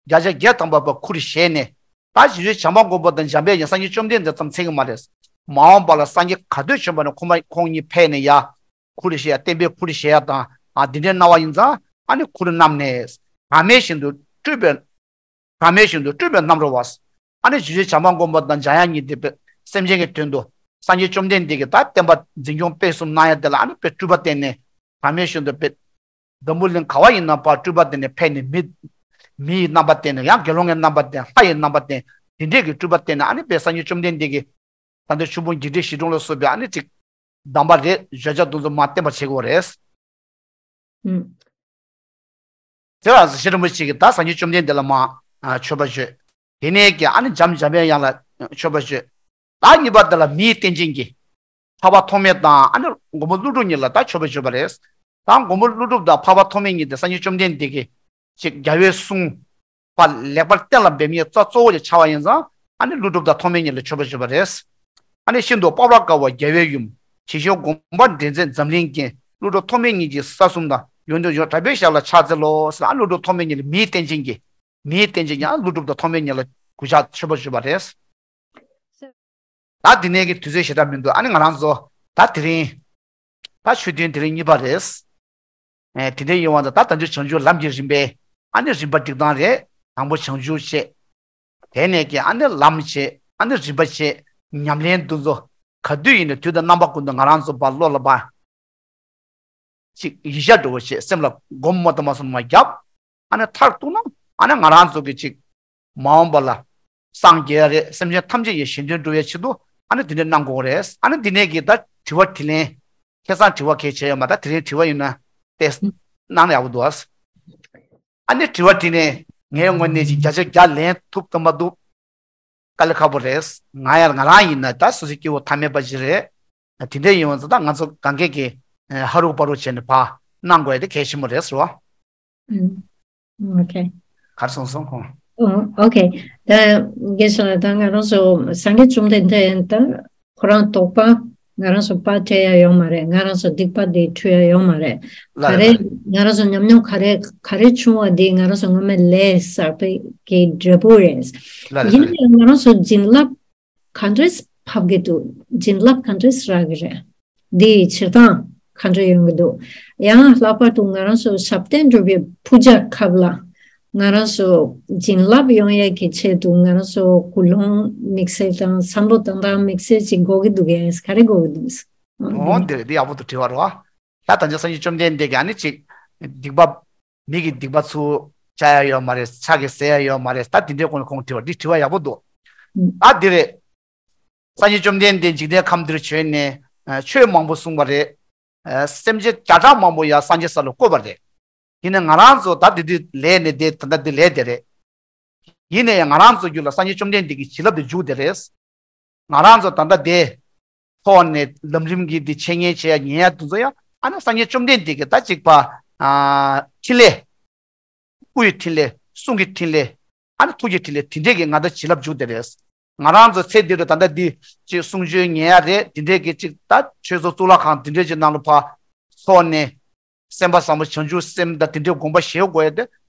བརྒྱ་ཆ་བརྒྱ་ཐམ་པ་པ་ཁུར་བཞེས་ནས། ད་རྗེ་བཙུན་བྱམས་པ་མགོན་པོ་དང་འཇམ་པའི་དབྱངས་སངས་རྒྱས་བཅོམ་ལྡན་འདས་ཙམ་ཚད་ཀྱི་མ་རེད། མ་འོངས་པ་ལ་སངས་རྒྱས་ག་དུས་བྱོན་པ་ན་ཁོང་མ་ཁོང་གཉིས་ཕེབས་ནས་ཡ། ཁུར་བཞེས་ཡ་བསྟན་པའི་ཁུར་བཞེས་ཡ་དང་ཨ་འདི་འདྲའི་སྣང་བ་ཡིན་ཙང་ཨ་ནི་ཁུར་བསྣམས་ནས། བྲམ་ཟེ་བཞིན་དུ་སྤྲུལ་པའི། བྲམ་ཟེ་བཞིན་དུ་སྤྲུལ་པའི་རྣམ་རོལ་པ། ཨ་ནི་རྗེ་བཙུན་བྱམས་པ་མགོན་པོ་དང་འཇམ་དབྱངས་གཉིས་ཏེ་སེམས་ཅན་གྱི་དོན་དུ་སངས་རྒྱས་བཅོམ་ལྡན་འདས་ཀྱི་ད་བསྟན་པ་འཛིན་སྐྱོང་སྤེལ་གསུམ་གནང་ཡ་དེ་ལ་ཨ་ནི་དཔེ་སྤྲུལ་པ་བསྟན་ནས་བྲམ་ཟེ་བཞིན་དུ་དཔེ། འཛམ་བུ་གླིང་ག་བ་ཡིན་ན་ཕར་སྤྲུལ་པ་བསྟན་ནས་ཕེབས་ནས་མི། མི་ཡི་རྣམ་པ་བསྟན་ནས་ཡང་དགེ་སློང་གི་རྣམ་པ་བསྟན་ལྷ་ཡི་རྣམ་པ་བསྟན། དེ་འདྲས་ཀྱི་སྤྲུལ་པ་བསྟན་ནས་ཨ་ནི་དཔེ་སངས་རྒྱས་བཅོམ་ལྡན་འདས་ཀྱི། ད་ལྟ་ཆུ་བོ་འཇིགས་བྲལ་ཞི་གྲོང་ལ་སོགས་པའི་ཨ་ནི་ཅིག་གདམས་པ་རེད་བརྗོད་བྱ་དེ་ཚོ་མར་བསྟན་པ་བྱེད་དགོས་རེད། ཨུམ། དེ་ལ་ཤེས་རིན་པོ་ཆེ་གིས་ད་སངས་རྒྱས་བཅོམ་ལྡན་འདས་ལ་མར་མཆོད་པ་བརྗོད། དེ་ནས་ཀྱི་ཨ་ནི་འཇམ་འཇམ་པའི་དབྱངས་ལ་མཆོད་པ་བརྗོད། ད་གཉིས་པ་དེ་ལ་མིའི་རྟེན་ཅན་གྱི། འཕགས་པ་ཐོགས་མེད་དང་ཨ་ནི་མགོན་པོ་ཀླུ་སྒྲུབ་གཉིས་ལ་ད་མཆོད་པ་བརྗོད་པ་རེད། ད་མགོན་པོ་ཀླུ་སྒྲུབ་དང་འཕགས་པ་ཐོགས་མེད་གཉིས་དེ་སངས་རྒྱས་བཅོམ་ལྡན་འདས་ཀྱིས་ཅིག་རྒྱལ་བའི་གསུང་པ་ལེགས་པར་གཏན་ལ་འབེབས་མཁན་རྩ་གཙོ་བོ་ཅིག་ཆགས་པ་ཡིན་ཙང་ཨ་ནི་ཀླུ་སྒྲུབ་དང་ཐོགས་མེད་གཉིས་ལ་མཆོད་པ་བརྗོད་པ་རེད། ཨ་ནི་ཤིན་ཏུ་འཕགས་པ་དཀའ་བ་རྒྱལ་བའི་ཡུམ། ཞི་བྱེད་དགོངས་པ་འགྲེལ་མཛད་འཛམ་གླིང་རྒྱན། ཀླུ་སྒྲུབ་ཐོགས་མེད་གཉིས་ཀྱི་ས་གསུམ་དང་། ཡོན་ཏན་ཡོངས་གྲགས་པའི་ཞབས་ལ་ཕྱག་འཚལ་ལོ་ཟེར་ཨ་ཀླུ་སྒྲུབ་ཐོགས་མེད་གཉིས་ལ་མིའི་རྟེན་ཅན་གྱི། མིའི་རྟེན་ཅན་གྱི་ཨ་ཀླུ་སྒྲུབ་དང་ཐོགས་མེད་གཉིས་ལ་གུས་ཕྱག་མཆོད་པ་ཞུས་པ་རེད། ད་འདི་ནས་ཀྱི་དུས་ཚོད་ཞེ་དྲག་མི་འདུག་ཨ་ནི་ང་རང་ཚོ་ད་དེ་རིང་། ད་ཆོས་ཐུན་དེ་རིང་གཉིས་པ་རེད། ཨེ་དེ་འདྲ་ཡིན་བ་ད་ད་དུང་བྱང་ཆུབ་ལམ་གྱི་རིམ་པའི་ཨ་ནི་རིམ་པ་སྒྲིག་སྟངས་རེད། དང་པོ་བྱང་ཆུབ་བྱེད། དེ་ནས་ཀྱི་ཨ་ནི་ལམ་བྱེད་ཨ་ནི་རིམ་པ་བྱེད། ཉམས་ལེན་འདི་ཚོ་ག་དུས་ཡིན་ན་དུས་དང་རྣམ་པ་ཀུན་ཏུ་ང་རང་ཚོ་བར་བློ་ལ་བ། ཅིག་ཡིད་ཆེས་འགྲོ་བ་བྱེད་སེམས་ལ་སྒོམ་མ་དང་མ་སོང་མ་བརྒྱབ། ཨ་ནི་མཐར་གཏུགས་ན་ཨ་ནི་ང་རང་ཚོ་གི་ཅིག་མ་འོངས་པ་ལ་སངས་རྒྱས་རེད། སེམས་ཅན་ཐམས་ཅད་ཀྱི་གཞན་དོན་སྒྲུབ་ཡའི་ཆེད་དུ་ཨ་ནི་དེ་འདྲ་གནང་དགོས་རེད། ཨ་ནི་འདི་ནས་ཀྱི་ད་དྲི་བ་དྲིས་ལན། ཁ་སང་དྲི་བ་གལ་ཆེ་ཡོད་མ་ད་དེ་རིང་དྲི་བ་ཡིན་ན་ཏེ་གནང་ན་ཡག་པོ་འདུག་ཨ་ནི་དྲི་བ་དྲིས་ནས་ངའི་ངོས་ནས་ཅིག་བརྒྱ་ཆ་བརྒྱ་ལན་ཐུབ་ཀྱི་མ་འདུག་དཀའ་ལས་ཁག་པོ་རེད། ང་ཡང་ང་རང་ཡིན་ན་ད་སོ་སོའི་སྐྱེ་བོ་ཐ་མལ་པ་ཞིག་རེད། དེ་འདྲ་ཡིན་བ་ཙང་ད་ང་ཚོ་གང་གས་ཀྱིས་ཧ་རུག་པ་རུག་བྱས་ནས་ཕར་གནང་དགོས་ཡ་དེ་གལ་ཆེན་པོ་རེད་ཟེར་བ། ཨུམ། ཨོ་ཁེ། གར་སོང་སོང་ཁོང་། ཨོ་ཨོ་ཁེ། ད་རྒན་ལགས་ད་ང་རང་ཚོ་སངས་རྒྱས་བཅོམ་ལྡན་འདས་ད་ཁོ་རང་རྟོགས་པ་ང་རང་ཚོ་པར་སྤྲད་ཡ་ཡོད་མ་རེད། ང་རང་ཚོ་སྡིག་པ་དེ་འཁྲུ་ཡ་ཡོད་མ་རེད། ལ་ག་རེ་ལ་ང་རང་ཚོ་ཉམས་མྱོང་ག་རེ་ག་རེ་བྱུང་བ་དེ་ང་རང་ཚོ་སྔོན་མའི་ལས་བསགས་པའི་གི་འབྲས་བུ་རེད། ལ་ལ་ཡིན་ལ་ཡང་ང་རང་ཚོ་བྱིན་རླབས་ག་འདྲས་ཕབ་གི་འདུག་བྱིན་རླབས་ག་འདྲས་རག་གི་རེད། འདི་ཡི་བྱེད་སྟངས་ག་འདྲ་ཡོང་གི་འདུག་ཡང་ལྷག་པར་དུ་ང་རང་ཚོ་ཞབས་བརྟན་སྒྲུབ་པའི་ཕུགས་རྒྱང་ཁབ་ལ་ང་རང་ཚོ་བྱིན་རླབས་ཡོང་ཡས་ཀྱི་ཆེད་དུ་ང་རང་ཚོ་ཀུན་སློང་དམིགས་བསལ་དང་བསམ་བློ་བཏང་སྟངས་དམིགས་བསལ་ཅིག་དགོས་ཀྱི་འདུག་གས། ག་རེ་དགོས་ཀྱི་འདུག་འོ་འདི་རེད། འདི་ཡག་པོ་འདུག་དྲི་བ་རོ། ད་ད་ཆ་སངས་རྒྱས་བཅོམ་ལྡན་འདས་ཀྱིས་ཨ་ནི་ཅིག་སྡིག་པ། མི་གི་སྡིག་པ་ཚུར་བཅག་ཡ་ཡོད་མ་རེད། ཕྱག་གིས་སེལ་ཡ་ཡོད་མ་རེད། ད་དེ་འདྲའི་སྐོར་ནས་ཁོང་དྲི་བ་འདི་དྲི་བ་ཡག་པོ་འདུག་ཨ་འདི་རེད། སངས་རྒྱས་བཅོམ་ལྡན་འདས་འཇིག་རྟེན་ཁམས་འདིར་བྱོན་ནས་ཆོས་མང་པོ་གསུངས་པ་རེད། སེམས་ཅན་བརྒྱ་ཕྲག་མང་པོ་ཡང་སངས་རྒྱས་ས་ལ་བཀོད་པ་རེད། ཡིན་ནའི་ང་རང་ཚོ་ད་འདི་འདི་ལས་ནས་འདི་ད་ལྟ་འདི་ལས་དེ་རེད། ཡིན་ནའི་ང་རང་ཚོ་རྒྱུད་ལ་སངས་རྒྱས་བཅོམ་ལྡན་འདས་ཀྱི་བྱིན་རླབས་དེ་འཇུག་དེ་རེད། ང་རང་ཚོ་ད་ལྟ་དེ་ཐོག་ནས་ལམ་རིམ་གྱི་འདི་འཆད་ཉན་བྱེད་ཡ་ཉན་ཡ་དེ་ཚོ་ཡང་ཨ་ནི་སངས་རྒྱས་བཅོམ་ལྡན་འདས་ཀྱི་ད་ཅིག་པ་ཕྲིན་ལས། སྐུ་ཡི་ཕྲིན་ལས། གསུང་གི་ཕྲིན་ལས། ཨ་ནི་ཐུགས་ཀྱི་ཕྲིན་ལས་དེ་འདྲས་ཀྱི་ང་ད་བྱིན་རླབས་འཇུག་དེ་རེད། ང་རང་ཚོ་ཚེ་འདི་རུ་ད་ལྟ་འདི་ཅིག་གསུང་ཆོས་ཉན་ཡ་རེད། དེ་འདྲས་ཀྱི་ཅིག་ད་ཆོས་ཚོགས་གཙུག་ལག་ཁང་དེ་འདྲས་ཀྱི་ནང་ལ་ཕར་ཚོགས་ནས་སེམས་པ་བཟང་པོ་བྱང་ཆུབ་སེམས་དང་དེ་འདྲས་དགོངས་པ་བཞེས་དགོས་ཡ་དེ་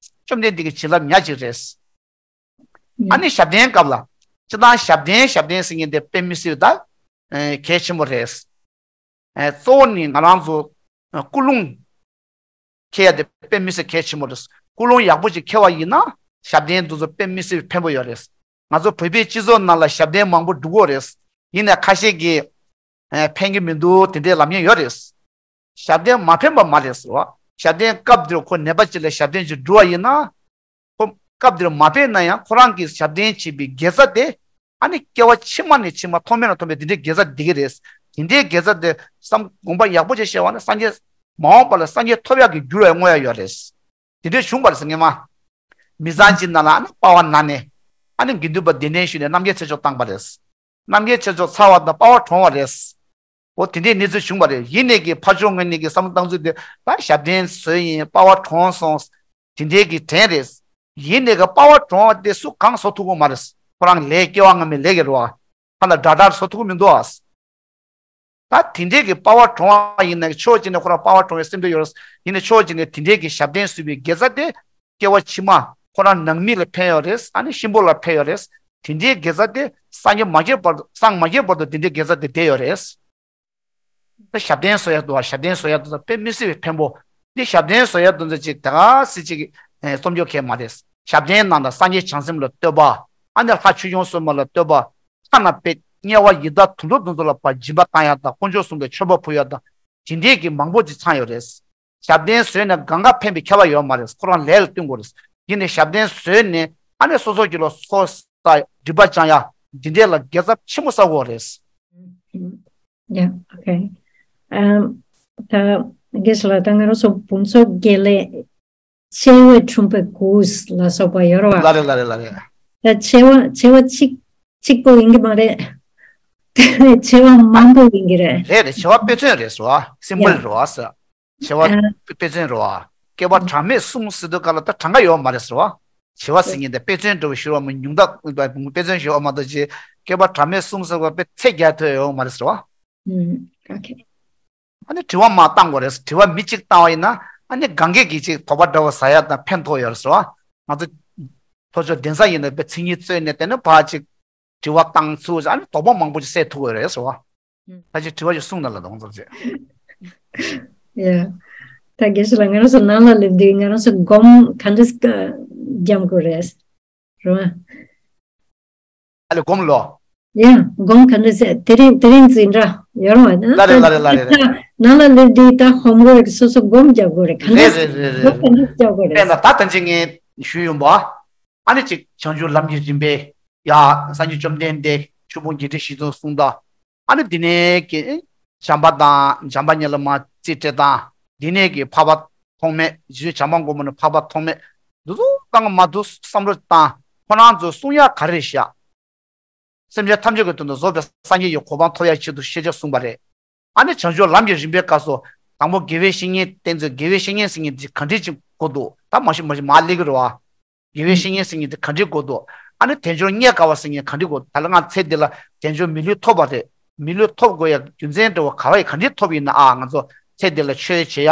བཅོམ་ལྡན་འདས་ཀྱི་བྱིན་རླབས་ཉག་གཅིག་རེད། ཨ་ནི་ཞབས་བརྟན་སྐབས་ལ་སྤྱིར་བཏང་ཞབས་བརྟན་ཞབས་བརྟན་ཟེར་མཁན་དེ་དཔེ་མི་སྲིད་ད་གལ་ཆེན་པོ་རེད། ཨེ་གཙོ་བོ་ནི་ང་རང་ཚོ་ཨ་ཀུན་སློང་འཁྱེར་ཡ་དེ་དཔེ་མི་སྲིད་གལ་ཆེན་པོ་རེད། ཀུན་སློང་ཡག་པོ་ཅིག་འཁྱེར་བ་ཡིན་ན་ཞབས་བརྟན་འདི་ཚོ་དཔེ་མི་སྲིད་ཕན་པོ་ཡོད་རེད། ང་ཚོ་བོད་པའི་སྤྱི་ཚོགས་ནང་ལ་ཞབས་བརྟན་མང་པོ་འགྲོ་གི་ཡོད་རེད། ཡིན་ནའི་ཁ་ཤས་ཀྱིས་ཨེ་ཕན་གྱི་མི་འདུག་དེ་འདྲའི་ལབ་མཁན་ཡོད་རེད། ཞབས་བརྟན་མ་ཕན་པ་མ་རེད་ཟེར་བ། ཞབས་བརྟན་སྐབས་འདིར་ཁོ་ནད་པ་ཅིག་ལ་ཞབས་བརྟན་ཅིག་འགྲོ་བ་ཡིན་ན། ཁོ་སྐབས་འདིར་མ་ཕན་ན་ཡང་ཁོ་རང་གིས་ཞབས་བརྟན་བྱེད་པའི་དགེ་རྩ་དེ་ཨ་ནི་སྐྱེ་བ་ཕྱི་མ་ནས་ཕྱི་མ་ཐོག་མེད་ནས་ཐོག་མེད་དེ་འདྲའི་དགེ་རྩ་འདི་གི་རེད། དེ་འདྲའི་དགེ་རྩ་དེ་བསམ་དགོངས་པ་ཡག་པོ་ཅིག་བཞེས་པ་ན་སངས་རྒྱས་མ་འོངས་པ་ལ་སངས་རྒྱས་ཐོབ་ཡག་གི་རྒྱུ་རུ་བསྔོ་ཡག་ཡོད་རེད། དེ་འདྲའི་བྱུང་བ་རེད་ཟེར་ངེས་མ། མི་ཚང་གཅིག་ནང་ལ་ཨ་ནི་པ་ཝ་ན་ནས་ཨ་ནི་དགེ་འདུན་པ་འདི་ནས་ཞུས་ནས་རྣམ་རྒྱལ་ཆོས་མཆོག་བཏང་པ་རེད། རྣམ་རྒྱལ་ཆོས་མཆོག་ཚར་བ་དང་པ་ཝ་གྲོངས་པ་རེད། འོ་དེ་འདྲའི་གནས་ཚུལ་བྱུང་བ་རེད། ཡིན་ནས་ཀྱི་ཕར་ཕྱོགས་ངོས་ནས་ཀྱི་བསམ་བློ་བཏང་ཚུལ་དེ་ད་ཞབས་བརྟན་བཟོས་ཡིན་པ་བ་གྲོངས་སོང་། དེ་འདྲའི་གི་དྲན་རེད། ཡིན་ནས་ཀྱི་པ་བ་གྲོངས་པ་དེ་སུ་གང་བཟོ་ཐུབ་ཀྱི་མ་རེད། ཁོ་རང་ལས་སྐྱེ་བ་སྔ་མའི་ལས་ཀྱི་རེད་བ། ཁ་ལ་དགྲ་དགྲར་བཟོ་ཐུབ་ཀྱི་མི་འདུག་ཨ། ད་དེ་འདྲའི་གི་པ་བ་གྲོངས་པ་ཡིན་ན་ཕྱོགས་གཅིག་ནས་ཁོ་རང་པ་བ་གྲོངས་པའི་སེམས་ཁྲལ་ཡོད་རེད། ཡིན་ནའི་ཕྱོགས་གཅིག་ནས་དེ་འདྲའི་གི་ཞབས་བརྟན་བཟོས་པའི་དགེ་རྩ་དེ་སྐྱེ་བ་ཕྱི་མ་ཁོ་རང་ནང་མི་ལ་ཕན་ཡོད་རེད། ཨ་ནི་གཤིན་པོ་ལ་ཕན་ཡོད་རེད། དེ་འདྲའི་དགེ་རྩ་དེ་སངས་རྒྱས་མ་སྐྱེས་བར་དུ་སངས་མ་རྒྱས་བར་དུ་དེ་འདྲའི་དགེ་རྩ་དེ་བསྡད་ཡོད་རེད། ད་ཞབས་བརྟན་བཟོ་ཡ་འདུག་བ། ཞབས་བརྟན་བཟོ་ཡ་འདུག་ད་དཔེ་མི་སྲིད་པའི་ཕན་པོ། འདི་ཞབས་བརྟན་བཟོ་ཡ་འདུག་ཚོད་ཅིག་ད་ག་སྲིད་ཅིག་ཨེ་རྩོམ་སྐྱོར་མཁན་མ་རེད། ཞབས་བརྟན་ནང་ད་སངས་རྒྱས་བྱང་སེམས་ལ་བསྟོད་པ། ཨ་ནི་ལྷ་ཆོས་སྐྱོང་སྲུང་མ་ལ་བསྟོད་པ། ཐ་ན་དཔེ་དམྱལ་བ་ཡི་དྭགས་དུད་འགྲོ་དེ་ཚོ་ལ་ཕར་སྦྱིན་པ་བཏང་ཡ་དང་དཀོན་མཆོག་གསུམ་ལ་མཆོད་པ་ཕུལ་ཡ་དང་། དེ་འདྲས་ཀྱི་མང་པོ་ཅིག་ཚང་ཡོད་རེད། ཞབས་བརྟན་བཟོས་ནས་གང་ག་ཕན་པའི་ཁྱད་པར་ཡོད་མ་རེད། ཁོ་རང་ལས་ལ་བསྟུན་དགོས་རེད། ཡིན་ནའི་ཞབས་བརྟན་བཟོས་ནས་ཨ་ནི་སོ་སོ་གྱི་ལོ་ཚོགས་བསགས་སྒྲིབ་པ་སྦྱང་ཡ་འདི་འདྲས་ལ་དགེ་རྩ་ཆེན་པོ་བསགས་དགོས་རེད། Yeah, okay. ཨམ། ད་དགེ་བཤེས་ལགས་ད་ང་རང་ཚོ་བུམ་ཚོགས་དགེ་ལས་ཆེ་བའི་འཁྲུངས་པའི་གུས་ལ་སོགས་པ་ཡོད་རེད་བ། ལ་རེད་ལ་རེད་ལ་རེད། ད་ཆེ་བ་ཆེ་བ་གཅིག་གཅིག་པོ་ཡིན་གྱི་མ་རེད། ཆེ་བ་མང་པོ་ཡིན་གྱི་རེད། རེད་རེད། ཆེ་བ་དཔེ་མཚོན་རེད་ཟེར་བ། སིམ་བལ་རེད་བ་ཟེར། ཆེ་བ་ཨ་དཔེ་མཚོན་རེད་བ། བསྐལ་པ་གྲངས་མེད་གསུམ་ཟེར་དུས་སྐབས་ལ་ད་གྲངས་ཀ་ཡོད་མ་རེད་ཟེར་བ། ཆེ་བ་ཟེར་མཁན་དེ་དཔེ་མཚོན་འདྲ་བོ་ཞུ་བ་མ་ཉུང་དག་དཔེ་མཚོན་ཞུ་བ་མ་གཏོགས་ཅི། བསྐལ་པ་གྲངས་མེད་གསུམ་ཟེར་བ་དཔེ་ཚད་རྒྱག་ཐུབ་ཡོད་མ་རེད་ཟེར་བ། ཨུམ། ཨོ་ཁེ། ཨ་ནི་དྲི་བ་མ་བཏང་དགོས་རེད། དྲི་བ་མི་གཅིག་བཏང་བ་ཡིན་ན་ཨ་ནི་གང་གས་ཀྱིས་ཅིག་དོགས་པ་འདྲ་བོ་ཟ་ཡ་དང་ཕན་ཐོགས་ཡོད་རེད་ཟེར་བ། ང་ཚོ་ལྷོ་ཕྱོགས་གདན་ས་ཡིན་ན་དཔེ་མཚན་ཉིད་རྩོད་ནས་དེ་ནི་ཕར་ཅིག་དྲི་བ་བཏང་ཚུལ་ཨ་ནི་དོགས་པ་མང་པོ་ཅིག་སེལ་ཐུབ་ཀྱི་རེད་ཟེར་བ། ད་ཅིག་དྲི་བ་ཅིག་གསུངས་ན་ལ་དོང་ཙམ་ཅིག་ཡ། ད་དགེ་བཤེས་ལགས་ང་རང་ཚོ་ནང་ལ་སླེབས་དུས་ང་རང་ཚོ་སྒོམ་ག་འདྲས་བརྒྱབ་དགོས་རེད། རེད་བ། ཨ་ལེ་སྒོམ་ལོ། ཡ། སྒོམ་ག་འདྲས་ཟེར་དེ་རིང་དེ་རིང་འཛིན་གྲྭ་ཡོད་རེད་བ། ལ་རེད་ལ་རེད་ལ་རེད་རེད། ནང་ལ་སླེབས་དུས་ད་ཧོམ་ཝོརཀ་སོ་སོ་སྒོམ་རྒྱབ་དགོས་རེད། ག་འདྲས་རེད་རེད་རེད་སྒོམ་རེད། ག་འདྲས་རྒྱབ་དགོས་རེད། དཔེར་ན་ད་ད་ཅིག་ངས་ཞུས་ཡོང་བ། ཨ་ནི་ཅིག་བྱང་ཆུབ་ལམ་གྱི་རིམ་པའི་ཡ་སངས་རྒྱས་བཅོམ་ལྡན་འདས་ཆོས་ཕུང་བརྒྱད་ཁྲི་བཞི་སྟོང་གསུངས་དང་། ཨ་ནི་འདི་ནས་ཀྱི་བྱམས་པ་དང་བྱམས་པ་ཉིད་ལ་མ་རྩིས་སྤྲད་དང་། འདི་ནས་ཀྱི་འཕགས་པ་ཐོགས་མེད་རྗེ་བཙུན་བྱམས་པ་མགོན་པོ་ནི་འཕགས་པ་ཐོགས་མེད། འདི་ཚོ་གང་ག་མ་འདུག་བསམ་བློ་བཏང་། ཁོ་རང་ཚོ་གསུང་ཡ་ག་རེ་བཞག་སེམས་ཅན་ཐམས་ཅད་ཀྱི་དོན་དུ་རྫོགས་པའི་སངས་རྒྱས་ཀྱི་གོ་འཕང་ཐོབ་ཡ་ཆེད་དུ་ཤེས་བྱ་གསུངས་པ་རེད། ཨ་ནི་བྱང་ཆུབ་ལམ་གྱི་རིམ་པའི་སྐབས་སུ་དང་པོ་དགེ་བའི་བཤེས་གཉེན་བསྟེན་ཚུལ། དགེ་བའི་བཤེས་གཉེན་ཟེར་མཁན་འདི་ག་འདྲས་ཅིག་དགོས་འདུག་ད་མ་ཤི་མ་ཤི་མ་སླེབས་ཀྱི་རེད་བ། དགེ་བའི་བཤེས་གཉེན་ཟེར་མཁན་དེ་ག་འདྲས་དགོས་འདུག་ཨ་ནི་དལ་འབྱོར་རྙེད་དཀའ་བ་ཟེར་མཁན་ག་འདྲས་དགོས་འདུག་ད་ལ་ང་ཚེ་འདི་ལ་དལ་འབྱོར་མི་ལུས་ཐོབ་པ་རེད། མི་ལུས་ཐོབ་དགོས་ཡ་རྒྱུ་མཚན་འདྲ་བོ་ག་བ་ཡི་ག་འདྲས་ཐོབ་ཡིན་ན། ཨ་ང་ཚོ་ཚེ་འདི་ལ་ཆོས་བྱེད་ཡ་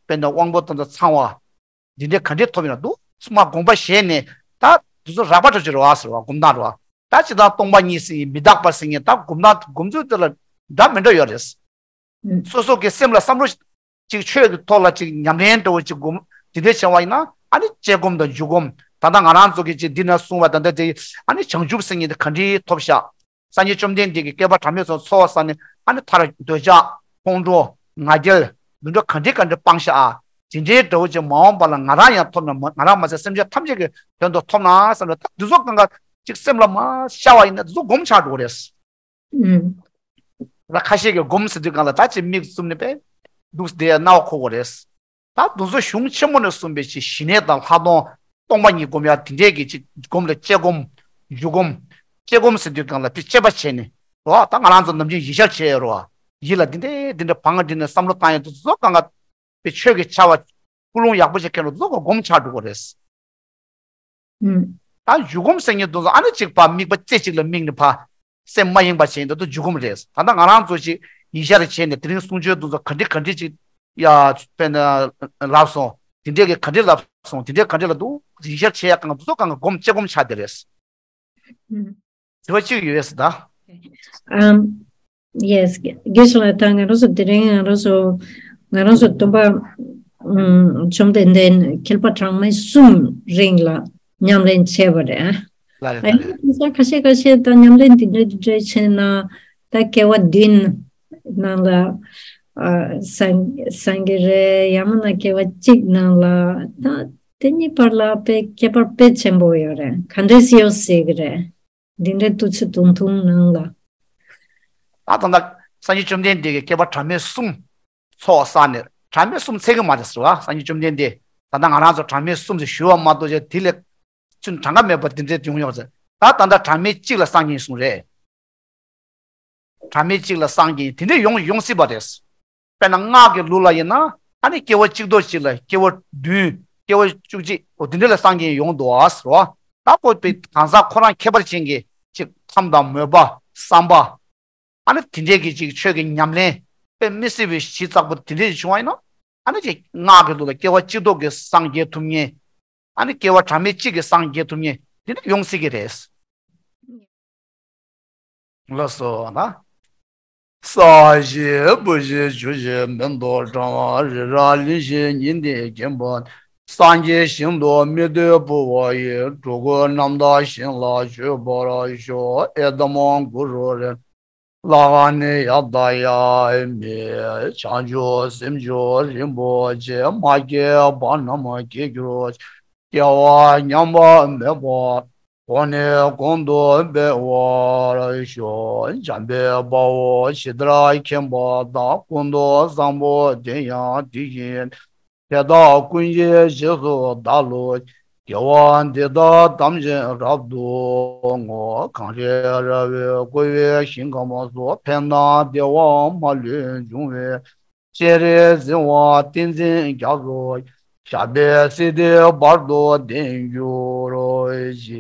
དཔེར་ན་དབང་པོ་དེ་ཚོ་ཚང་བ་འདི་འདྲས་ག་འདྲས་ཐོབ་ཡིན་ན་འདུག་ཚང་མ་དགོངས་པ་བཞེས་ནས་ད་འདི་ཚོ་རགས་པ་འདྲ་ཅིག་རེད་བ་ཟེར་བ་སྒོམ་སྟངས་རེད་བ། ད་ཇི་ལྟར་སྟོང་པ་ཉིད་ཟེར་མཁན་མི་རྟག་པ་ཟེར་མཁན་ད་སྒོམ་སྟངས་སྒོམ་ཚུལ་དེ་ལ་འདྲ་མི་འདྲ་ཡོད་རེད། ཨུ། སོ་སོ་གི་སེམས་ལ་བསམ་བློ་ཅིག་ཆོས་ཀྱི་ཐོག་ལ་ཅིག་ཉམས་ལེན་འདྲ་བོ་ཅིག་སྒོམ་དེ་འདྲ་བྱས་པ་ཡིན་ན་ཨ་ནི་དཔྱད་སྒོམ་དང་འཇུག་སྒོམ། ད་ལྟ་ང་རང་ཚོ་གི་ཅིག་འདི་ན་གསུངས་པ་ད་ལྟ་དེ་ཨ་ནི་བྱང་ཆུབ་ཟེར་མཁན་དེ་ག་འདྲའི་ཐོབ་ཤག་སངས་རྒྱས་བཅོམ་ལྡན་འདས་ཀྱིས་བསྐལ་པ་གྲངས་མེད་ཙམ་འཚོ་བ་བསགས་ནས་ཨ་ནི་མཐར་འདོད་ཆགས་ཁོང་ཁྲོ་ང་རྒྱལ་འདི་འདྲ་ག་འདྲའི་ག་འདྲའི་སྤངས་ཤག་ཨ་དེ་འདྲའི་འདྲ་བོ་ཅིག་མ་འོངས་པ་ལ་ང་རང་ཡང་ཐོབ་ན་མ་ང་རང་མ་ཟད་སེམས་ཅན་ཐམས་ཅད་ཀྱི་དོན་དུ་ཐོབ་ན་བསམ་ནས་ད་འདི་ཚོ་གང་ག་ཅིག་སེམས་ལ་མར་ཤར་བ་ཡིན་ན་འདི་ཚོ་སྒོམ་ཆགས་འགྲོ་གི་རེད། ཨུམ། ད་ཁ་ཤས་ཀྱིས་སྒོམ་ཟེར་དུས་སྒང་ལ་ད་ཅིག་མིག་བཙུམ་ནས་པས་འདུག་བསྡད་ཡ་སྣང་བ་འཁོར་གྱི་རེད། ད་འདི་ཚོ་གཞུང་ཆེན་མོ་ནས་གསུངས་པའི་ཅིག་ཞི་གནས་དང་ལྷག་མཐོང་སྟོང་པ་ཉིད་སྒོམ་ཡ་དེ་འདྲས་ཀྱི་ཅིག་སྒོམ་ལ་དཔྱད་སྒོམ་འཇུག་སྒོམ། དཔྱད་སྒོམ་ཟེར་དུས་སྒང་ལ་དཔེ་དཔྱད་པ་བྱས་ནས་རོ། ད་ང་རང་ཚོ་ནམ་རྒྱུན་ཡིད་གཞག་བྱས་ཡོད་རོ། ཡིད་ལ་འདི་འདྲས་འདི་འདྲས་བང་འདི་ནས་བསམ་བློ་བཏང་ཡ་འདི་ཚོ་གང་ག་དཔེ་ཆོས་ཀྱི་ཆར་པ་ཀུན་སློང་ཡག་པོ་ཞིག་ཁྱེར་རོ་འདི་ཚོ་གང་སྒོམ་ཆགས་འགྲོ་གི་རེད། ཨུམ། ད་འཇུག་སྒོམ་ཟེར་མཁན་དེ་ཚོ་ཨ་ནི་གཅིག་པ་དམིགས་པ་རྩེ་གཅིག་ལ་དམིགས་ནས་ཕར་སེམས་མ་ཡེངས་པ་བྱས་ནས་ད་དུང་འཇུག་སྒོམ་རེད། ད་ལྟ་ང་རང་ཚོ་ཞིག་ཡིད་གཞག་རེ་བྱས་ནས་དེ་རིང་གསུང་ཆོས་དེ་ཚོ་ག་འདྲ་ག་འདྲ་ཅིག་ཡ་དཔེར་ན་ལབ་སོང་། དེ་འདྲས་ཀྱི་ག་འདྲ་ལབ་སོང་། དེ་འདྲས་ག་འདྲ་ལབ་འདུག་ཡིད་གཞག་བྱེད་ཡ་གང་དེ་ཚོ་གང་ག་སྒོམ་དཔྱད་སྒོམ་ཆགས་བསྡད་རེད། ཨུམ། དྲི་བ་གཅིག་ཡོད་ཟེར་ད། ཨམ། Yes, དགེ་བཤེས་ལགས། ད་ང་རང་ཚོ་དེ་རིང་ང་རང་ཚོ་ང་རང་ཚོ་སྟོན་པ་ཨམ་བཅོམ་ལྡན་འདས་མཁས་པ་གྲངས་མེད་གསུམ་རིང་ལ་ཉམས་ལེན་བྱས་པ་རེད། ལ་རེད། ཨ་ལ་ཡིན་རེད། ན་དེང་སང་ཁ་ཤས་ཁ་ཤས་ད་ཉམས་ལེན་དེ་འདྲ་དེ་འདྲ་བྱས་ན་ད་སྐྱེ་བ་བདུན་ནང་ལ་ཨ་སངས་སངས་རྒྱས་རེད། ཡང་མིན་ན་སྐྱེ་བ་གཅིག་ནང་ལ་ད་དེ་གཉིས་བར་ལ་དཔེ་ཁྱད་པར་དཔེ་ཆེན་པོ་ཡོད་རེད། ག་འདྲས་ཡོད་སྲིད་ཀྱི་རེད། འདི་འདྲའི་ཏུ་ཚུ་དུང་ཐུང་ནང་ལ། ད་ད་ལྟ་སངས་རྒྱས་བཅོམ་ལྡན་འདས་ཀྱིས་བསྐལ་པ་གྲངས་མེད་གསུམ་ཚོགས་བསགས་ནས། གྲངས་མེད་གསུམ་ཚད་ཀྱི་མ་རེད་ཟེར་བ། སངས་རྒྱས་བཅོམ་ལྡན་འདས་ད་ལྟ་ང་རང་ཚོ་གྲངས་མེད་གསུམ་ཞེས་ཞུ་བ་མ་གཏོགས་ཅིག་དེ་ལས་ཚུན་གྲངས་ཀ་མེད་པ་དེ་འདྲས་ཡོང་ཡོད་ཟེར། ད་ད་ལྟ་གྲངས་མེད་གཅིག་ལ་སངས་རྒྱས་གསུངས་རེད། གྲངས་མེད་གཅིག་ལ་སངས་རྒྱས་དེ་འདྲས་ཡོང་ཡོང་སྲིད་པ་རེད། དཔེར་ན་སྔགས་ཀྱི་ལུགས་ལ་ཡིན་ན་ཨ་ནི་སྐྱེ་བ་གཅིག་ཐོག་གཅིག་ལ་སྐྱེ་བ་བདུན། སྐྱེ་བ་བཅུ་གཅིག་འོ་དེ་འདྲ་ལ་སངས་རྒྱས་ཡོང་འདུག་ཨ་ཟེར་བ། ད་ཁོ་པའི་གང་ཟག་ཁོ་རང་ཁྱད་པར་ཅན་གྱི་ཅིག་ཁམས་དང་མོས་པ་བསམ་པ་ཨ་ནི་དེ་འདྲས་ཀྱི་ཅིག་ཆོས་ཀྱི་ཉམས་ལེན་དཔེ་མི་སྲིད་པའི་གཞི་བཙག་པོ་དེ་འདྲས་ཅིག་བྱུང་བ་ཡིན་ན། ཨ་ནི་ཅིག་སྔགས་ཀྱི་ལུགས་ལ་སྐྱེ་བ་གཅིག་ཐོག་གི་སངས་རྒྱས་ཐུབ་མཁན། ཨ་ནི་སྐྱེ་བ་གྲངས་མེད་གཅིག་གི་སངས་རྒྱས་ཐུབ་མཁན་དེ་འདྲ་ཡོང་སྲིད་ཀྱི་རེད། ལགས་སོ། ན། ས་གཞི་བུ་གཞི་ཆུ་གཞི་མེ་ཏོག་དྲ་བ་རི་རབ་གླིང་བཞི་ཉི་ཟླས་བརྒྱན་པ། སངས་རྒྱས་ཞིང་དུ་མི་ལྟོས་བུ་བ་ཡི། འགྲོ་ཀུན་རྣམ་དག་ཞིང་ལ་སྤྱོད་པར་ཤོག་ཨེ་དམ་གུ་རུ་རེ། ལ་ཀ་ནི་ཡ་ད་ཡ་མི། བྱང་ཆུབ་སེམས་མཆོག་རིན་པོ་ཆེ། མ་སྐྱེས་པ་རྣམས་སྐྱེ་གྱུར་ཅིག་སྐྱེ་བ་ཉམས་པ་མེད་པ། གོང་ནས་གོང་དུ་འཕེལ་བར་ཤོག་འཇམ་དཔལ་དཔའ་བོས་ཇི་ལྟར་མཁྱེན་པ་དང་། ཀུན་ཏུ་བཟང་པོ་དེ་ཡང་དེ་བཞིན་ཏེ། དེ་དག་ཀུན་གྱི་རྗེས་སུ་བདག་སློབ་ཅིང་། དགེ་བ་འདི་དག་ཐམས་ཅད་རབ་ཏུ་བསྔོ། གངས་རི་ར་བས་བསྐོར་བའི་ཞིང་ཁམས་སུ། ཕན་དང་བདེ་བ་མ་ལུས་འབྱུང་བའི་ཕྱིར། སྤྱན་རས་གཟིགས་དབང་ཏིང་འཛིན་རྒྱ་མཚོ། ཞབས་པད་སྲིད་མཐའི་བར་དུ་བརྟན་གྱུར་ཅིག